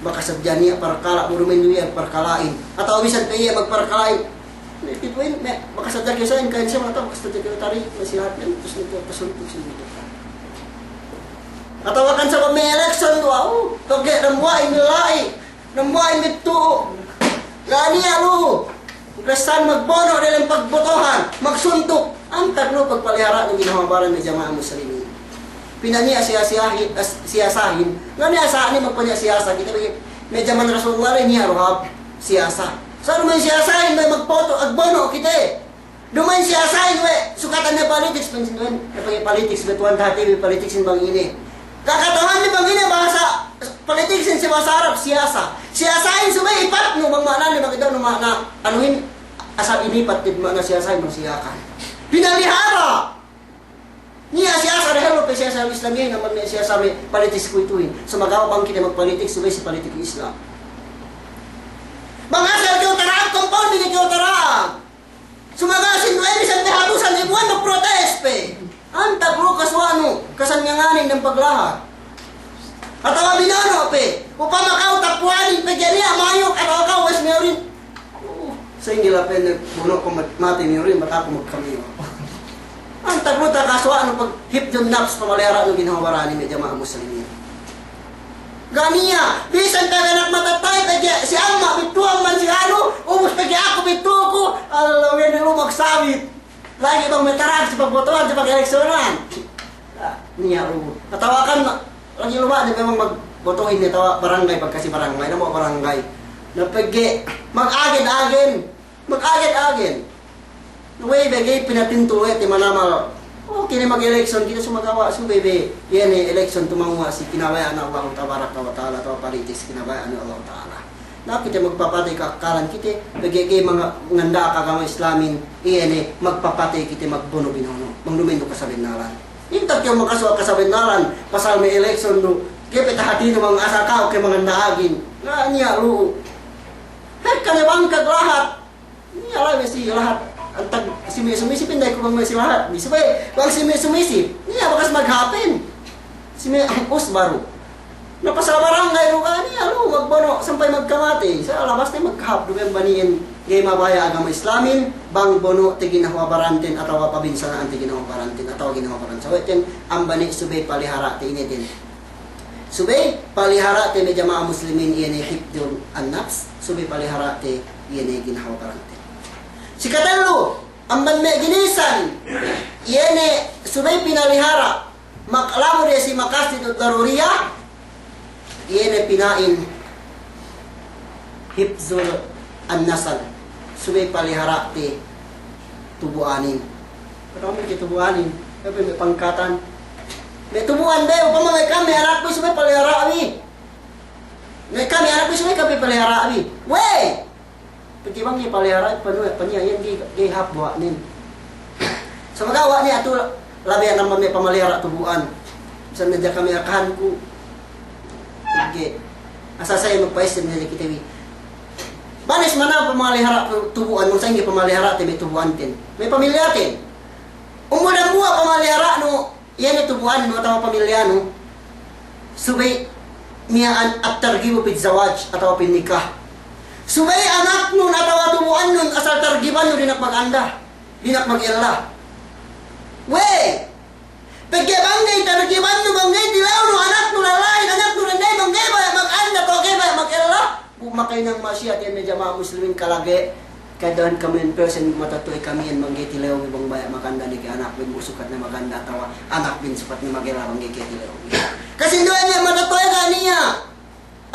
bakas hadja niya' parkala', bu duma'in du iye parkala'in. Atawa bisan pe iye magparkala'in. Me' kitu'in, me', bakas hadja kew sa'in, ka'in siye mata, bakas hadja kew tari, masi lahat men, terus nitu, terus nitu, terus nitu. Atawa kan sabab me' election du, aw, toge' dambuwa'in bi la'i. Dambuwa'in bi tu'u. Ga' niya' lu. Pagdessan magbono' delem pagbotohan, magsuntuk. Antag lu pagpalihara'nu ginawa baran me' jama'a muslimin. Pinaniya' siya-siyahi-, as-, siyasahin. Ga' niya' sa'ani magpaniya' siyasa. Kite bi, me' jaman Rasulullah le niya' du hāp siyasa. Sa' duma'in siyasahin, me' magboto', agbono' kite. Duma'in siyasahin we', sukatan ne politics, pa'in sīn we', pegge' politics, betuwan tahati bi politicsin bang ine. Kakata'uhanbi bang ine bahasa politicsin si bahasa Arab, siyasa. Siyasahin subey ipatnu bang ma'nane, bang ine du ma'na, anuhin, asal inipat du ma'na siyasahin bang siyakan. Pinalihara'. Niya' siyasa dehellu pe siyasa Islamiyahin, amban me' siyasa me' politics kuwe'ituhin. Sumagawa' bang kite magpolitics, subey si politics Islam. Bang asal kew tara'ag, compound bi ne kew tara'ag. Sumagawa' sinduwe bisan pe hatusan ibuwan magprotes pe. Antag lu kasuwa'nu, kasanyanganin dem paglahat. Atawa binono' pe, upama kaw tapuwanin pegge' niya' mayuk, atawa kaw wes miyurin. Uh, sa'ingge la pe ne bono'ku mat-, matey miyurin, bat aku magkamiyu. Antag lu takasuwa'nu pag hifdun nafs, pamalihara'nu ginawa baranin me' jama'a muslimin. Ga' niya', bisan pe anak matatta'e pegge' si amma' bittu'u amban si anu, ubus pegge' aku bittu'uku, Allah, we' ne lu magsawit. Lagi' bang me' tara'ag si pagbotohan, si pag-eleksonan. Ga' niya' lu. Atawa kan, lagi' lu ba, di memang magbotohin ne atawa barangay, pagkasi barangay, na mo barangay. Na pegge' mag-agen-agen. Mag-agen-agen. We'ey be ga'i pinatintu we' te manamal. O, kine mag-election kite sumagawa' subey be. Iye ne election tumanguwa' si kinabaya'an Allahu tabaraka wa ta'ala atawa politics kinabaya'an Allahu ta'ala. Na kite magpapatey ka'akkalan kite, pegge' ga'i manga-, nganda'ak agama Islamin, iye ne magpapatey kite magbono' binono'. Bang duma'in du kasabennalan. Intag kew makasuwa' kasabennalan, pasal me' election du, ga'i pe tahatinu bang asal ka'u ke manganda'agin. Ga' niya' lu'u. Hekka ne bangkag lahat. Niya' la'i me' si lahat, antag si me' sumisi pinday ku bang me' si lahat. Di subey, bang si me' sumisi, niya' bakas maghāpin. Si me' usba du. Na pasal barangay du ga' niya' lu magbono' sampay magkamatey. Sa' labas ne maghāp du bang bani'in ga'i mabaya' agama Islamin, bang bono'te ginahawa baranten atawa pabinsana'ante ginahawa baranten atawa ginahawa baran sawe'ten, amban iye subey palihara'te ineten. Subey palihara'te me' jama'a muslimin iye ne hifdun an-nafs, subey palihara'te iye ne ginahawa baranten. Si katellu, amban me' ginisan, iye ne subey pinalihara', mak-, lamud iye si maqasid ad-daruriyah, iye ne pina'in hifzun an-nasal, subey palihara'te tubu'anin. Kata'uhanbi ke tubu'anin, iye pe me' pangkatan. Me' tubu'an be, upama me' kami anakbi subey palihara'bi. Me' kami anakbi subey kami palihara'bi. We'! Pegge' bang ga'i palihara', panu-, paniya' iyan ga'i, ga'i hāp bu wa'nen. Sumagawa' niya' tu labi amban me' pamalihara' tubu'an. Bisan hadja kami akahanku. Pegge' asal sa'i magpa'esseb ne hadja kite bi. Banes mana pamalihara' tu-, tubu'an, bang sa'ingge pamalihara'te me' tubu'anten. Me' pamilyaten. Umbul dambuwa' pamalihara'nu, iye ne tubu'annu atawa pamilyanu, subey miya'an at-targhibu fil zawaj atawa fin nikah. Subey anaknun atawa tubu'annun asal targhibannu dina'ak maganda, dina'ak magella. We'! Pegge' bang ga'i targhibannu, bang ga'i tilewnu anaknu lallahin, anaknu dandahin, bang ga'i baya' maganda atawa ga'i baya' magella. Bu makahinang ma'asiyat iyan me' jama'a muslimin kalage', ka'eddo'an kamiyan persen matetto'a kamiyan bang ga'i tilewbi bang baya' maganda ne ke anakbin, bu sukat ne maganda atawa anakbin sukat ne magella bang ga'i ke tilewbi. Kasinduwehan iyan matetto'a ga' niya'.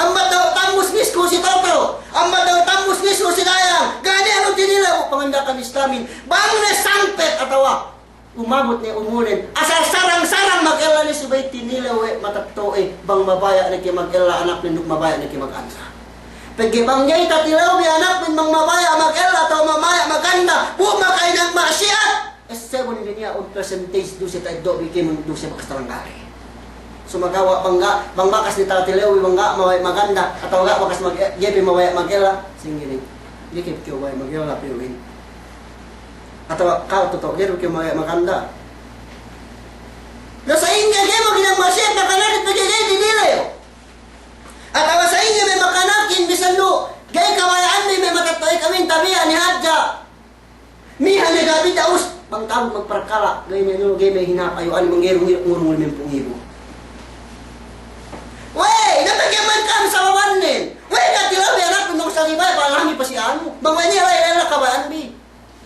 Ambat daw' tambus ngisku si Toto, ambat daw' tambus ngisku si Dayang, ga' niya' lu tinilew bu panganda'akan Islamin. Bang ne sangpet atawa Umabut ne umulnen, asal sarang-sarang magella ne subey tinilew we' matetto'ahin, bang mabaya' ne ke magella anaknen duk mabaya' ne ke maganda. Pegge' bang ga'i tatilew bi anaknen bang mabaya' magella atawa mabaya' maganda, bu makahinang ma'siyat. Essebun bi niya' un percentage duse ta'eddo' bi kēmon duse bakas talanggalin. Sumagawa' bang ga', bang bakas ne tatilew bi bang ga' mabaya' maganda, atawa ga' bakas mag-, ga'i pe mabaya' magella, sa'ingge ne. Ga'i ke kew mabaya' magella pe uwin. Atawa ka'u tu'u ga'i du kew mabaya' maganda. Na sa'ingge ga'i maghinang ma'siyat, makanakit pegge' ga'i tinilew. Atawa sa'ingge me' makanakin bisan du ga'i kabaya'anbi me' matetto'ahin ka'amin tabiya' ne hadja. Miha ne ga'i bi ta'us, bang ta'u magparkala', ga'i ne nu, ga'i me' hinap ayu'an bang ga'i du ngurung limempū' ngibu. Wey, na pegge' man kam sababannen. Wey, tatilew bi anaknen bang sali bay, palahan bi pa si anu. Bang wey niya' la'i lella kabaya'anbi.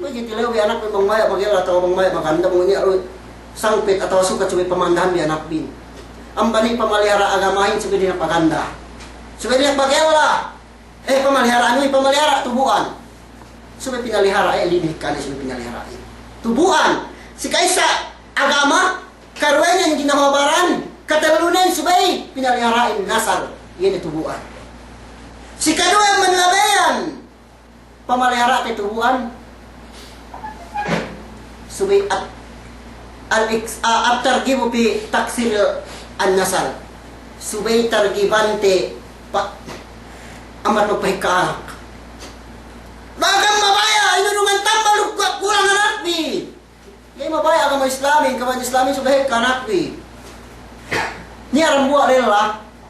Wey, tatilew bi anaknen bang mabaya' magella atawa bang mabaya' maganda, bang niya' du sangpit atawa sukat subey pamandahan bi anakbin. Amban iye pamalihara' agamahin subey dina'ak maganda. Subey dina'ak magella. Eh, pamalihara' anu, pamalihara' tubu'an. Subey pinalihara', eh, linikan, eh, subey pinalihara', eh. Tubu'an. Si ka'issa agama, karuwenen ginhawa baran, katellunen subey pinalihara'in nasal, iye ne tubu'an. Si kaduwe manlabeyan, pamalihara' te tubu'an, subey at-, al-iks-, a-, at-targibu fi taksir an-nasal. Subey targiban te pa-, amat magpahekka anak. Bang kam mabaya', inurungan tambal duk kulang anakbi. Ga'i mabaya' agama Islamin, agama Islamin subey hekka anakbi. Niya' dambuwa' lella,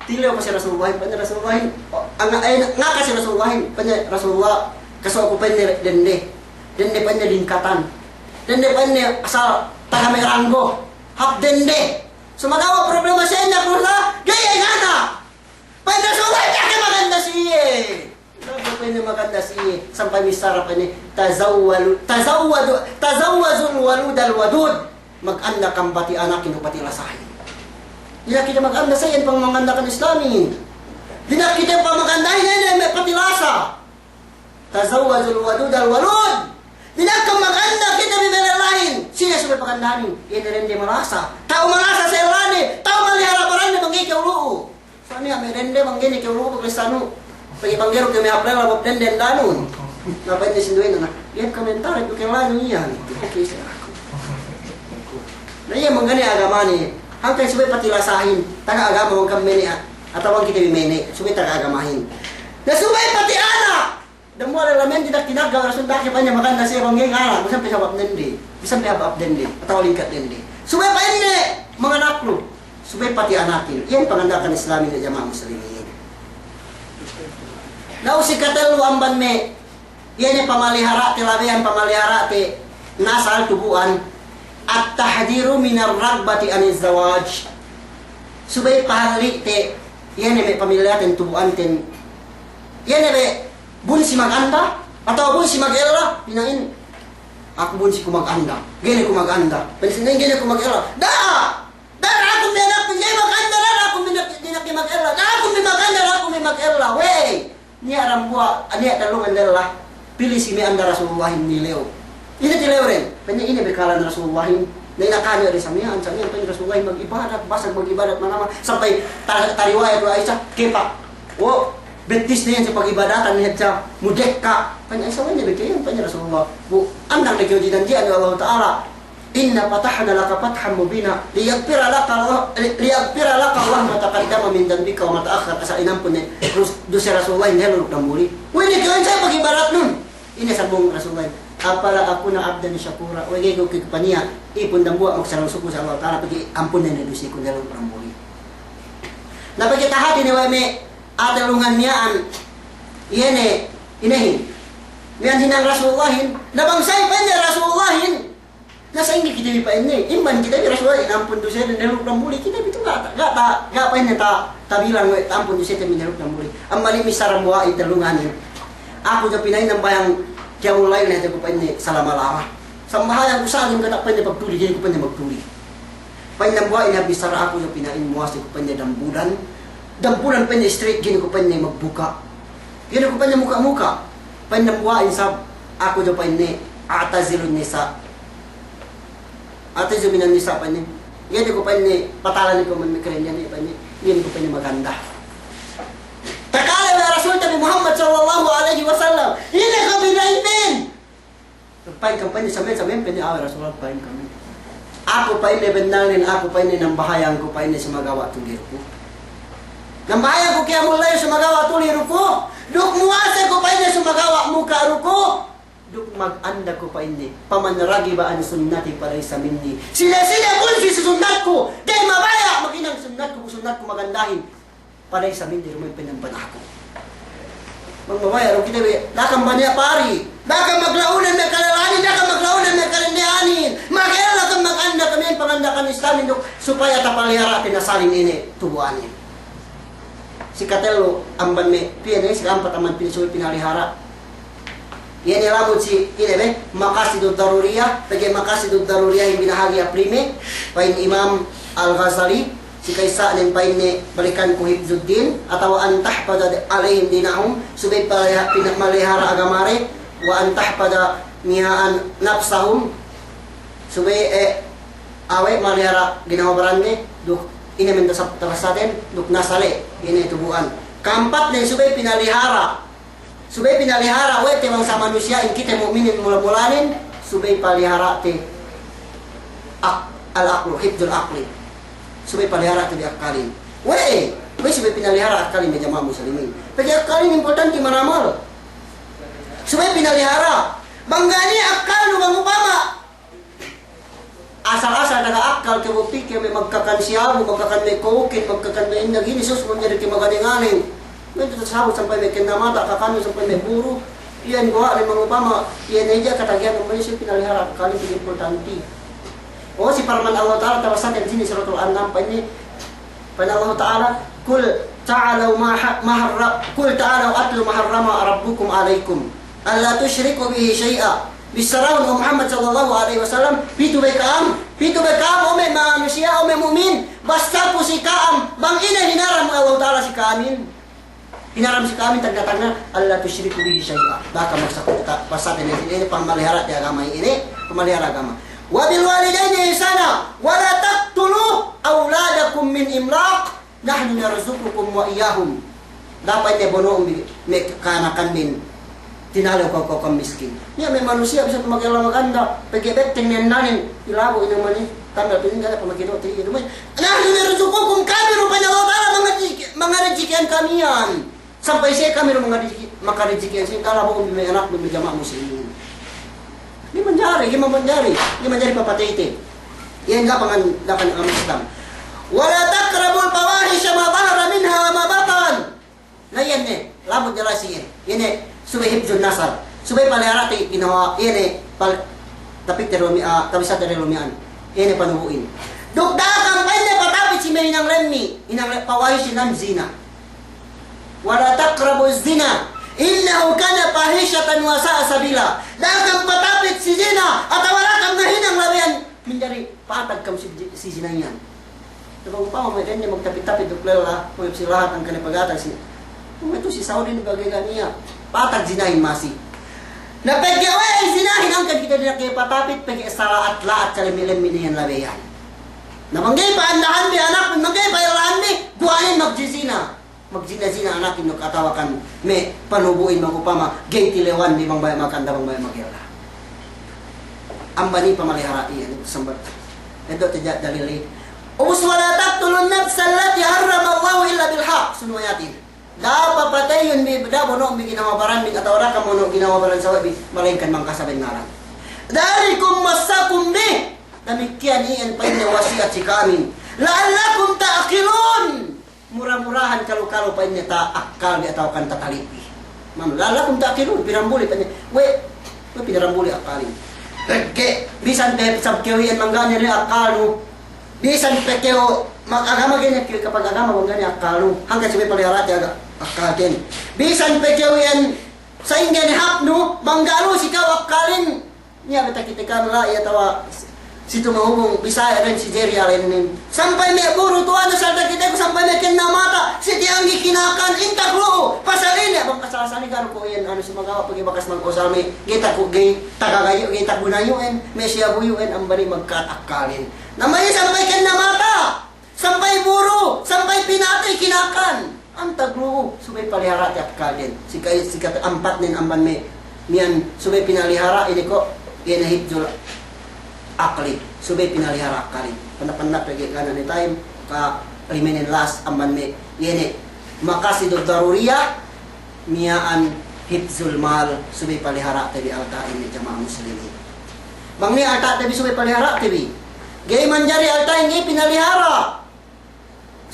tilew pa si Rasulullahin, pa'inne Rasulullahin, o, anga-, eh, ngaka si Rasulullahin, pa'inne Rasulullah, kasuwa' ku pa'inne dende. Dende pa'inne lingkatan. Dende pa'inne asal taga me' ranggo. Hāp dende. Sumagawa' problema siye niya' ku sa, ga'i iye ngana. Pa'inne Rasulullah, da'a ke maganda si iye. Da'a ke pa'inne maganda si iye. Sampay missāra pa'inne, tazawwalu-, tazawwaju-, tazawwajul waludal wadud. Maganda kam pati anakin duk pati lasahin. Dina'ak kite maganda sa iyan pamagandahan Islamin. Dina'ak kite pamagandahin iye ne me' pati lasa. Tazawwajul wadudal walud. Dina'ak kam maganda kite bi me' lellahin. Sine subey pagandahin? Iye ne dende malasa. Ta'u malasa sa ellane, ta'u malihara' baranne bang ga'i kew lu'u. Sa niya' me' dende bang ga'i ne kew lu'u, Kristiyanu. Pegge' bang ga'i du kew me' hāp lella, bu dende danun. Na pa'inte sinduwehin, na iye kami tarik du kew lanu iyan. Oke, sa aku. Na iye mangga'i ne agamane. Hangkan subey pati lasahin. Taga agama bang kam mene', atawa bang kite bi mene'. Subey taga agamahin. Na subey pati anak. Dambuwa' lella me' dina'ak tinagga' Rasul, da'a ke pa'inne maganda siye bang ga'i ngala', bisan pe hāp dende, bisan pe hāp dende, atawa lingkat dende. Subey pa'inne manganak lu, subey pati anakin. Iyan panganda'akan Islamin, ya jama'a muslimin. Na u si katellu amban me', iye ne pamalihara'te labeyan, pamalihara'te nasal tubu'an, at-tahdhiru minar raghbati aniz zawaj. Subey pahalli'te, iye ne me' pamilihaten tubu'anten, iye ne me' bunsi maganda, atawa bunsi magella, pina'in, aku bunsi ku maganda, ga'i ne ku maganda. Pa'in si ina'in, ga'i ne ku magella. Da'a! Da'a, da'a aku me' anakbin ga'i maganda, da'a, da'a aku me' dina'ak magella. Da'a aku me' maganda, da'a aku me' magella. Wey! Niya' dambuwa', niya' tellungan lella, pī si me' anda Rasulullahin nilew. Ine tilewden? Pa'inne ine bekkalan Rasulullahin. Na inakahan iye de sa miya'an, sa miya'an pa'inne Rasulullahin mag'ibadat, basag mag'ibadat manamal. Sampay ta-, tariwayat we' Aisha, kepak. O, bettisne iyan si pag'ibadatan ne hadja mudekka'. Pa'inne Aisha, we' ne bekka' iyan, pa'inne Rasulullah. Bu, andang ne kew jinanji'an we' Allahu Ta'ala. Inna fatahna laka fathan mubina, liyaghfira laka Allah, li-, liyaghfira laka Allah ma taqaddama min dhanbika wa ma ta'akhkhar, asal inampun ne dus-, duse Rasulullahin dehellu duk damuli. We' ne kew iyan sa pag'ibadatnun. Ine sambung Rasulullahin, afala akuna abdan shakura, we' ga'i ku ke paniya', ipun dambuwa' magsarang-sukul si Allahu Ta'ala, pegge' ampunne ne duseku dehellu duk damuli. Na pegge' tahati ne we' me' a'a tellungan miya'an, iye ne, inehin. Miya'an hinang Rasulullahin, na bang sa'in pa'inne Rasulullahin, na sa'ingge kite bi pa'inne, amban kite bi Rasulullah inampun duseten dehellu duk damuli, kite bi tu ga' ta-, ga' ta-, ga' pa'inne ta-, tabilang we' ta'ampun duseten dehellu duk damuli. Amban iye missā dambuwa'in tellungan. Aku du pina'in nambahayang qiyamul layl ne hadja ku pa'inne salama-lama. Sambahayang ku sa'at ga' niya' pa'inne pagtuli, ga'i ku pa'inne magtuli. Pa'in dambuwa'in hap missāra, aku du pina'in muwase ku pa'inne dambulan. Dambulan pa'inne straight ga'i ku pa'inne magbuka'. Ga'i ku pa'inne muka-muka. Pa'in dambuwa'in sab, aku du pa'inne a'tazilun nisa. A'tazzilu minan nisa' pa'inne. Iye ne ku pa'inne patalan ku man me' karen iye ne pa'inne. Iye ne ku pa'inne maganda. Takale we' Rasulten bi Muhammad sallallahu alaihi wasallam. Ine ku pina'in? Pa'in kam pa'inne samen, samen pa'inne awe' Rasulullah pa'in kam. Aku pa'inne bennalnen, aku pa'inne nambahayang ku pa'inne sumagawa' tuli ku. Nambahayang ku kiyamul lail sumagawa' tuli ruku'. Duk muwase ku pa'inne sumagawa' muka ruku'. Duk maganda ku pa'inne, "Faman raghiba an sunnati falaysa minni." Sine-sine bunsi si sunnatku, ga'i mabaya' maghinang sunnatku, sunnatku magandahin, falaysa minni, duma'in pe amban aku. Bang mabaya' du kite bi, da'a kam baniya' pari, da'a kam magla'unan me' kalalanin, da'a kam magla'unan me' kadendehanin, magella kam maganda kam iyan panganda'akan Islamin duk supaya tapalihara' te nasalin ine tubu'anin. Sikatellu amban me' piye ne, sika'ampat amban piye subey pinalihara'. Iye ne lamud si ine be, maqasidud daruriyah, pegge' maqasidud daruriyah in binahagi' hap lime, pa'in Imam Al-Ghazali, si ka'issanen pa'inne balikan ku hifzuddin, atawa an tahfadha alaihim dinahum, subey paliha-, pina-, malihara' agama de, wa an tahfadha miha'an nafsahum, subey, eh, awe' malihara' ginawa baranne, duk ine men tasab-, tabasaten, duk nasale, ine tubu'an. Ka'ampatnen subey pinalihara'. Subey pinalihara' we' te bangsa manusiya'in kite mu'minin mula-mulanen, subey palihara' te ak-, al-aqlu, hifzul aqli. Subey palihara' te bi akkalin. We', we' subey pinalihara' akkalin me' jama'a muslimin. Pegge' akkalin importanti manamal. Subey pinalihara'. Bang ga' niya' akkalnu bang upama asal-asal taga akkal kew bu pikil me' magkakan siyabu, magkakan me' kokin, magkakan me' indag inin, sus, manjari kew maganeng-aneng. Me' tu tasabut sampay me' kenna mata, kakannu sampay me' buru. Iyan guwa' ne mangupama, iyan hadja katagihan, umpama subey pinalihara' akkalin, pegge' importanti. O, si parman Allah Ta'ala, tabasaten sini Suratul An'am, pa'inne, pa'in Allah Ta'ala, "Qul ta'alaw ma ha-, ma harra-, qul ta'alaw atlu ma harrama rabbukum alaykum, alla tushriku bihi shay'a." Bissarahun, o Muhammad sallallahu alaihi wasallam, pitu be ka'am, pitu be ka'am, o me' manusiya', o me' mu'min, bassaku si ka'am, bang ine hinaram Allah Ta'ala si ka'amin. Hinaram si ka'amin tagna'-tagna', "Alla tushriku bihi shay'a." Da'a kam magsakutu, bassaten ine, ine pamalihara' te agama ine, pamalihara' agama. "Wa bil walidaini ihsana, wa la taqtulu awladakum min imlaq, nahnu narzuqukum wa iyyahum." Da'a pa'inne bono'un bi me' ka'anakanbin, tinalew kew, kew, kew miskin. Niya' me' manusiya' bisan magella maganda, pegge' betteng ne andanen, ilabu ine mani, tanda' pininggal apa makido' te iye duma'in. "Nahnu narzuqukum," kami du pa'in Allah Ta'ala mangarijiki-, mangarijikihan kamiyan. Sampay siye kami du mangarijiki-, makarijikihan siye, kalabu'un bi me' anaknu me' jama'a muslimin. Ga'i manjari, ga'i manjari, ga'i manjari papateyte. Iyan ga' pangan-, ga' pangan agama Islam. "Wa la taqrabul fawahisha ma dhahara minha wa ma batan." Na iyan ne, lamud jelas iyan. Iyan ne, subey hifzun nasal. Subey paliharate ginawa, iyan ne, pal-, tapikte du mi-, ah, tabissate du lumi'an. Iyan ne panubu'in. Duk da'a kam pa'inne patapit si me' hinang lemmi', hinang le-, fawahish hinang zina. "Wa la taqrabuz zina, innahu kana fahishatan wa sa'a sabila." Da'a kam patapit si zina, atawa da'a kam ngahinang labeyan manjari patag kam si, si zina iyan. Bang upama me' dende magtapit-tapit duk lella, me' si lahat hangkan ne pagatan si. Me' tu si Saudi ne bagey ga' niya'. Patag zinahin masi. Na pegge' we' zinahin hangkan kite dina'ak ga'i patapit, pegge' sala'at-la'at, salemmi'-lemmi' ne iyan labeyan. Na bang ga'i pa'andahanbi anakbi, bang ga'i pa'ellahanbi, guwa'in magjizina. Magjina-jina anakin duk atawa kan me' panubu'in bang upama ga'i tilewanbi bang baya' maganda bang baya' magella. Amban iye pamalihara' iyan, sambat. Eddo' te ja-, dalil iye. Ubus, "Wa la taqtulun nafsal lati harramallahu illa bil haqq." Sunu ayatin. Da'a papateyun bi, da'a bono'un bi ginawa baranbin atawa da'a kam bono' ginawa baran sawe'bin, malayingkan bang kasabennalan. "Dhalikum wassakum bih." Damikkiyan iyan pa'inne wasiyat si ka'amin. "La'allakum ta'qilun." Mura-murahan kalu-kalu pa'inne ta'akkalbi atawa kan tatalipbi. Manu, "La'allakum ta'qilun," pinarambuli pa'inne. We', we' pinarambuli akkalin. Pegge' bisan pe sab kew iyan bang ga' niya' ne akkalnu. Bisan pe kew mag-agama, ga'i ne kew kapag-agama bang ga' niya' akkalnu. Hangkan subey paliharate aga-, akkalten. Bisan pe kew iyan sa'ingge ne hāpnu, bang ga' lu si ka'u akkalin. Niya' be takite kami la'i atawa si tumahubung Bisaya den si Jeriya lenen. Sampay me' buru tuwan asal takiteku, sampay me' kenna mata, si tiyanggi kinakan, intak lu'u, pasal ine, bang asal-asal iga Ku iyan anu sumagawa' pegge' bakas mag-usal me', ga'i taku, ga'i tagagayu', ga'i tagunayu'in, me' siya buyu'in, amban i magka'at akkalin. Na me' sampay kennamata, sampay buru, sampay pinatey kinakan. Antag lu'u, subey palihara'te akkalin. Sika, sika ampatnen amban me', miya'an subey pinalihara', ine ko', ine hifzul aqli, subey pinalihara' akkalin. Panda-panda pegge' ga' ne time, ka limenen las amban me', ine maqasidud daruriyah, miya'an hifzul mal, subey palihara'te bi alta'in, me' jama'a muslimin. Bang niya' alta'te bi subey palihara'te bi. Ga'i manjari alta'in ga'i pinalihara'.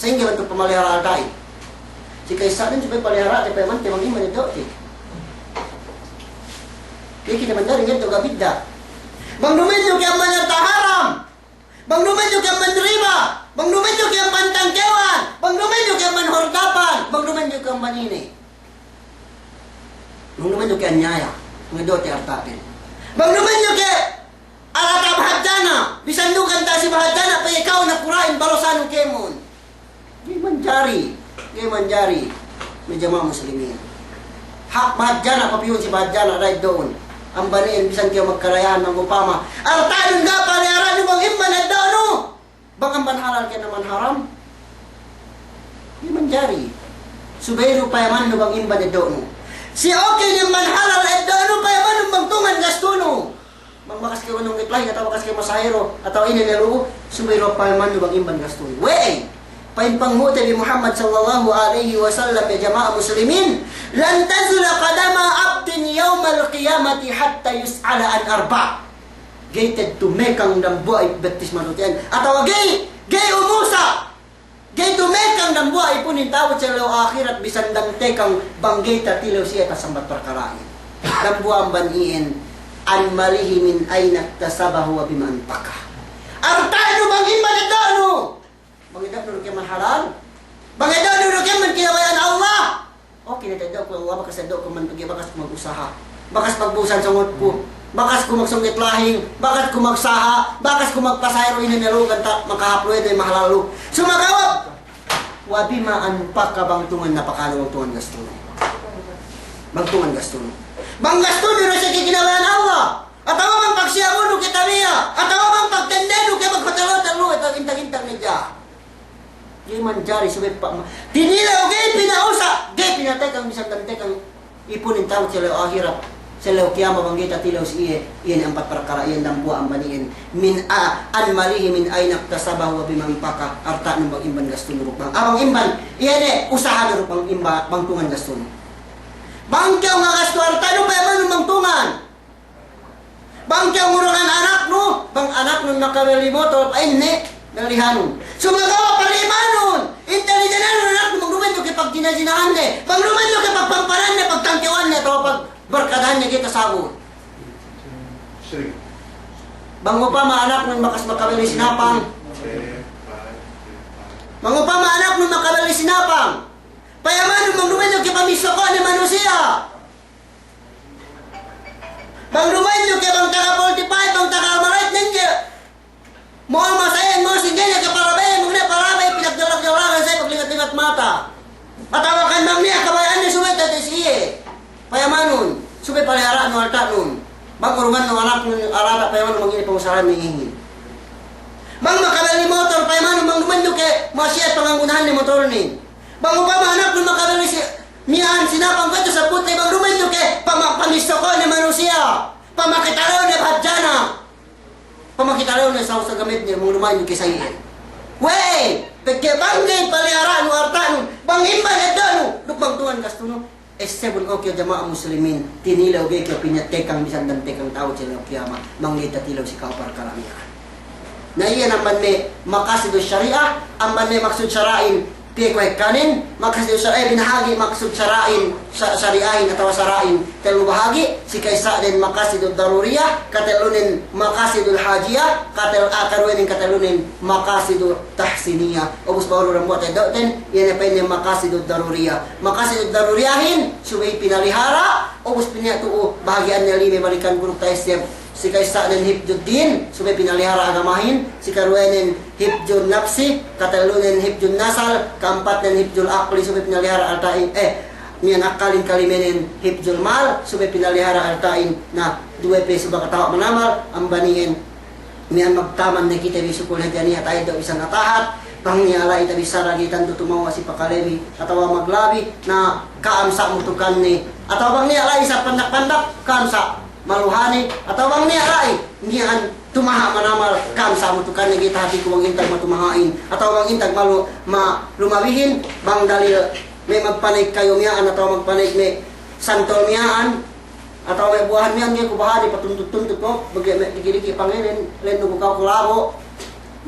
Sa'ingge bantuk pamalihara' alta'in? Si ka'issa'nen subey palihara'te, payamante bang imban eddo'te. Ga'i kite manjari ngeddo' ga' bidda'. Bang dumeddo' ke amban alta' haram. Bang dumeddo' ke amban riba, bang dumeddo' ke amban tangkewan, bang dumeddo' ke amban hordapan, bang dumeddo' ke amban ine. Bang dumeddo' ke anyaya, ngeddo'te alta'ten. Bang dumeddo' ke alta' bahadjana, bisan du ganta' si bahadjana, pegge' ka'u nakura'in balosanun kēmon. Ga'i manjari, ga'i manjari. Me' jama'a muslimin. Hak bahadjana, papīhun si bahadjana, da'a eddo'un. Amban iyan bisan kew magkalayahan mangupama. Alta'nun ga' palihara'nu bang imban eddo'nu. Bang amban halal ke amban haram. Ga'i manjari. Subey du payamannu bang imban eddo'nu. Si oke ne amban halal eddo'nu, payamannu bang tungan gastunu. Bang bakas kew nungit lahi atawa bakas kew masahero atawa ine ne lu'u, subey du payamannu bang imban gastunu. We'ey? Pa'in panghu'te bi Muhammad sallallahu alaihi wasallam, ya jama'a muslimin, "Lan tazula qadama abdin yawmal qiyamati hatta yus'ala an arba'." Ga'i te'ed tumekang dambuwa' i bettis manusiya', atawa ga'i, ga'i umusa'. Ga'i tumekang dambuwa' ipunin ta'abut si ellew ahirat bisan dantekang bang ga'i tatilew si iye atawa si ampat parkala'in. Dambuwa' amban iyan, an malihi min aina iktasabahu wa bima anfaqah. Alta'nu bang imban eddo'nu. Bang eddo'nu du ke amban halal. Bang eddo'nu du ke amban kinabaya'an Allah. Oke ne ta'eddo'ku Allah, bakas eddo'ku man pegge' bakas ku magusaha. Bakas pagbusan songotku. Bakas ku magsungkit lahing. Bakas ku magsaha. Bakas ku magpasahero ine ne lu'u ganta' makahāp lu'u ine mahalal lu'u. Sumagawa'. Wa bima anfaqah, bang tungan napakanu, bang tungan gastunu. Bang tungan gastunu. Bang gastunu du si kinabaya'an Allah. Atawa bang pagsiyabunu ke tabiya'. Atawa bang pagtendenu ke maghotel-hotel lu'u, intag-intag ne ja. Ga'i manjari subey pa-, ma-, tinilew ga'i pina'usa', ga'i pinatekang, bisan dantekang ipunin ta'abut si ellew ahirat, si ellew kiyamat bang ga'i tatilew si iye, iye ne ampat parkala' iyan dambuwa' amban iyan, min a-, an malihi min aina iktasabahu wa bima anfaqah, alta'nun bang imban gastunu duk bang, ah, bang imban, iye ne usahanu duk bang imba-, bang tungan gastunu. Bang kew ngagastu alta'nu, payamanun bang tungan. Bang kew ngurungan anaknu, bang anaknun makabelli motor, pa'inne, bellihanun. Sumagawa' palimanun, intelijenanun anaknu, bang duma'in du ke pagzina-zinahanne, bang duma'in du ke pagpampananne, pagtangkewanne, atawa pagbarkadahanne, ga'i tasabut. Bang upama anaknun bakas makabelli sinapang. Bang upama anaknun makabelli sinapang. Payamanun bang duma'in du ke pamissoko'ne manusiya'. Bang duma'in du ke bang taga forty-five, bang taga Almala'i ne je. Mo'o masayan, mo'o singge ne ke palabey, mo'o ne palabey, pinagdalak-dalakan sa' paglingat-lingat mata. Atawa kan bang niya' kabaya'anne subey tati si iye. Payamanun, subey palihara'nu alta'nun. Bang urungannu anaknun alata', payamanun bang ine pangusahahanne ihin. Bang makabelli motor, payamanun bang duma'in du ke ma'asiyat panganggunahanne motornen. Bang upama anaknun makabelli si Miya'an sinapang kuwe' tasabbutne bang duma'in du ke pama-, pamissoko'ne manusiya', pamakitalewne bahadjana, pamakitalewne saw-saw gamedne, bang duma'in du ke sa' iyan. We'ey, pegge' bang ga'i palihara'nu alta'nu, bang imban eddo'nu, duk bang tungan gastunu. Essebun, o ke jama'a muslimin, tinilew ga'i kew pinatekang bisan dantekang ta'abut si ellew kiyamat, bang ga'i tatilew si ka'u parkala' miya'an. Na iyan amban me' maqasidus sari'ah, amban me' maksud sara'in, piye kuwe' ekkanen, maqasidus sari'ah, binahagi' maksud sara'in, sa-, sari'ahin atawa sara'in, tellu bahagi', si ka'issa'nen maqasidud daruriyah, katellunen maqasidul hajiyah, katel-, ah, karuwenen katellunen maqasidut tahsiniyah. Ubus bahu du dambuwa' ta'eddo'ten, iye ne pa'inne maqasidud daruriyah. Maqasidud daruriyahin, subey pinalihara', ubus pa'inne tu'u bahagi'anne lime balikan guru ta'esseb. Si ka'issa'nen hifdud din, subey pinalihara' agamahin, si karuwenen hifdun nafsi, katellunen hifdun nasal, ka'ampatnen hifdul aqli, subey pinalihara' alta'in, eh, Miya'an akkalin kalimenen hifzul mal, subey pinalihara' alta'in, na duwe pe subey katawa' manamal, amban iyan, miya'an magtaman ne kite bi sukul hadja niya' ta'eddo' bisan atahat, bang niya' la'i tabissara ga'i tantu tumawa' si pakalebi, atawa maglabi, na ka'am sa' mutukanne, atawa bang niya' la'i sa' pandak-pandak, ka'am sa' maluhane, atawa bang niya' la'i, miya'an tumaha' manamal, ka'am sa' mutukanne ga'i tahatiku bang intag matumaha'in, atawa bang intag malu-, ma-, lumabihin, bang dalil me' magpanayik kayu miya'an, atawa magpanayik me' santol miya'an, atawa me' buwahan miya'an, ga'i ku bahani patuntut-tuntut ko', bagi me' diki'-diki' pangenen, lennu ku ka'u ku labo'.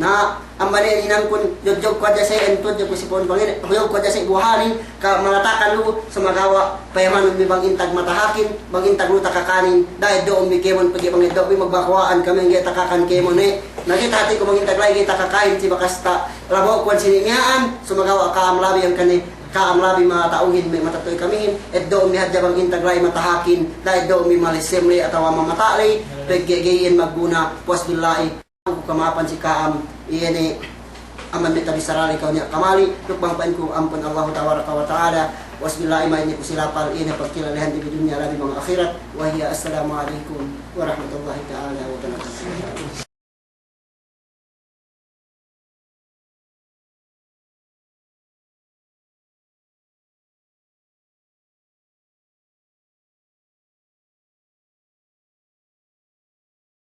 Na, amban iyan hinangkun, jojog ku hadja sa' iyan, tu hadja ku si pohon pangene, jojog ku hadja sa' buwahanin, ka manatakan lu, sumagawa', payamanun bi bang intag matahakin, bang intag lu takakanin, da'a eddo'un bi kēmon, pegge' bang eddo' bi magbakawa'an kami ga'i takakan kēmon, eh. Na ga'i tahatiku bang intag la'i ga'i takakanin, si bakas ta-, labo' kuwan sini' miya'an, sumagawa' ka'am labi hangkan, eh, ka'am labi mata'uhin me' matetto'e kamihin, eddo'un bi hadja bang intag la'i matahakin, da'a eddo'un bi malessem la'i atawa mamata' la'i, pegge' ga'i iyan magguna, puwas billahi. Ku kama'apan si ka'am, iye ne amban me' tabissara la'i kaw niya' kamali, duk bang pa'inku ampun Allahu tabaraka wa ta'ala, wasbillahi, ma'in ne ku si lapal, iye ne pagkilalehan di dunya labi bang ahirat, wa hiya assalamu alaikum warahmatullahi ta'ala wabarakatuh.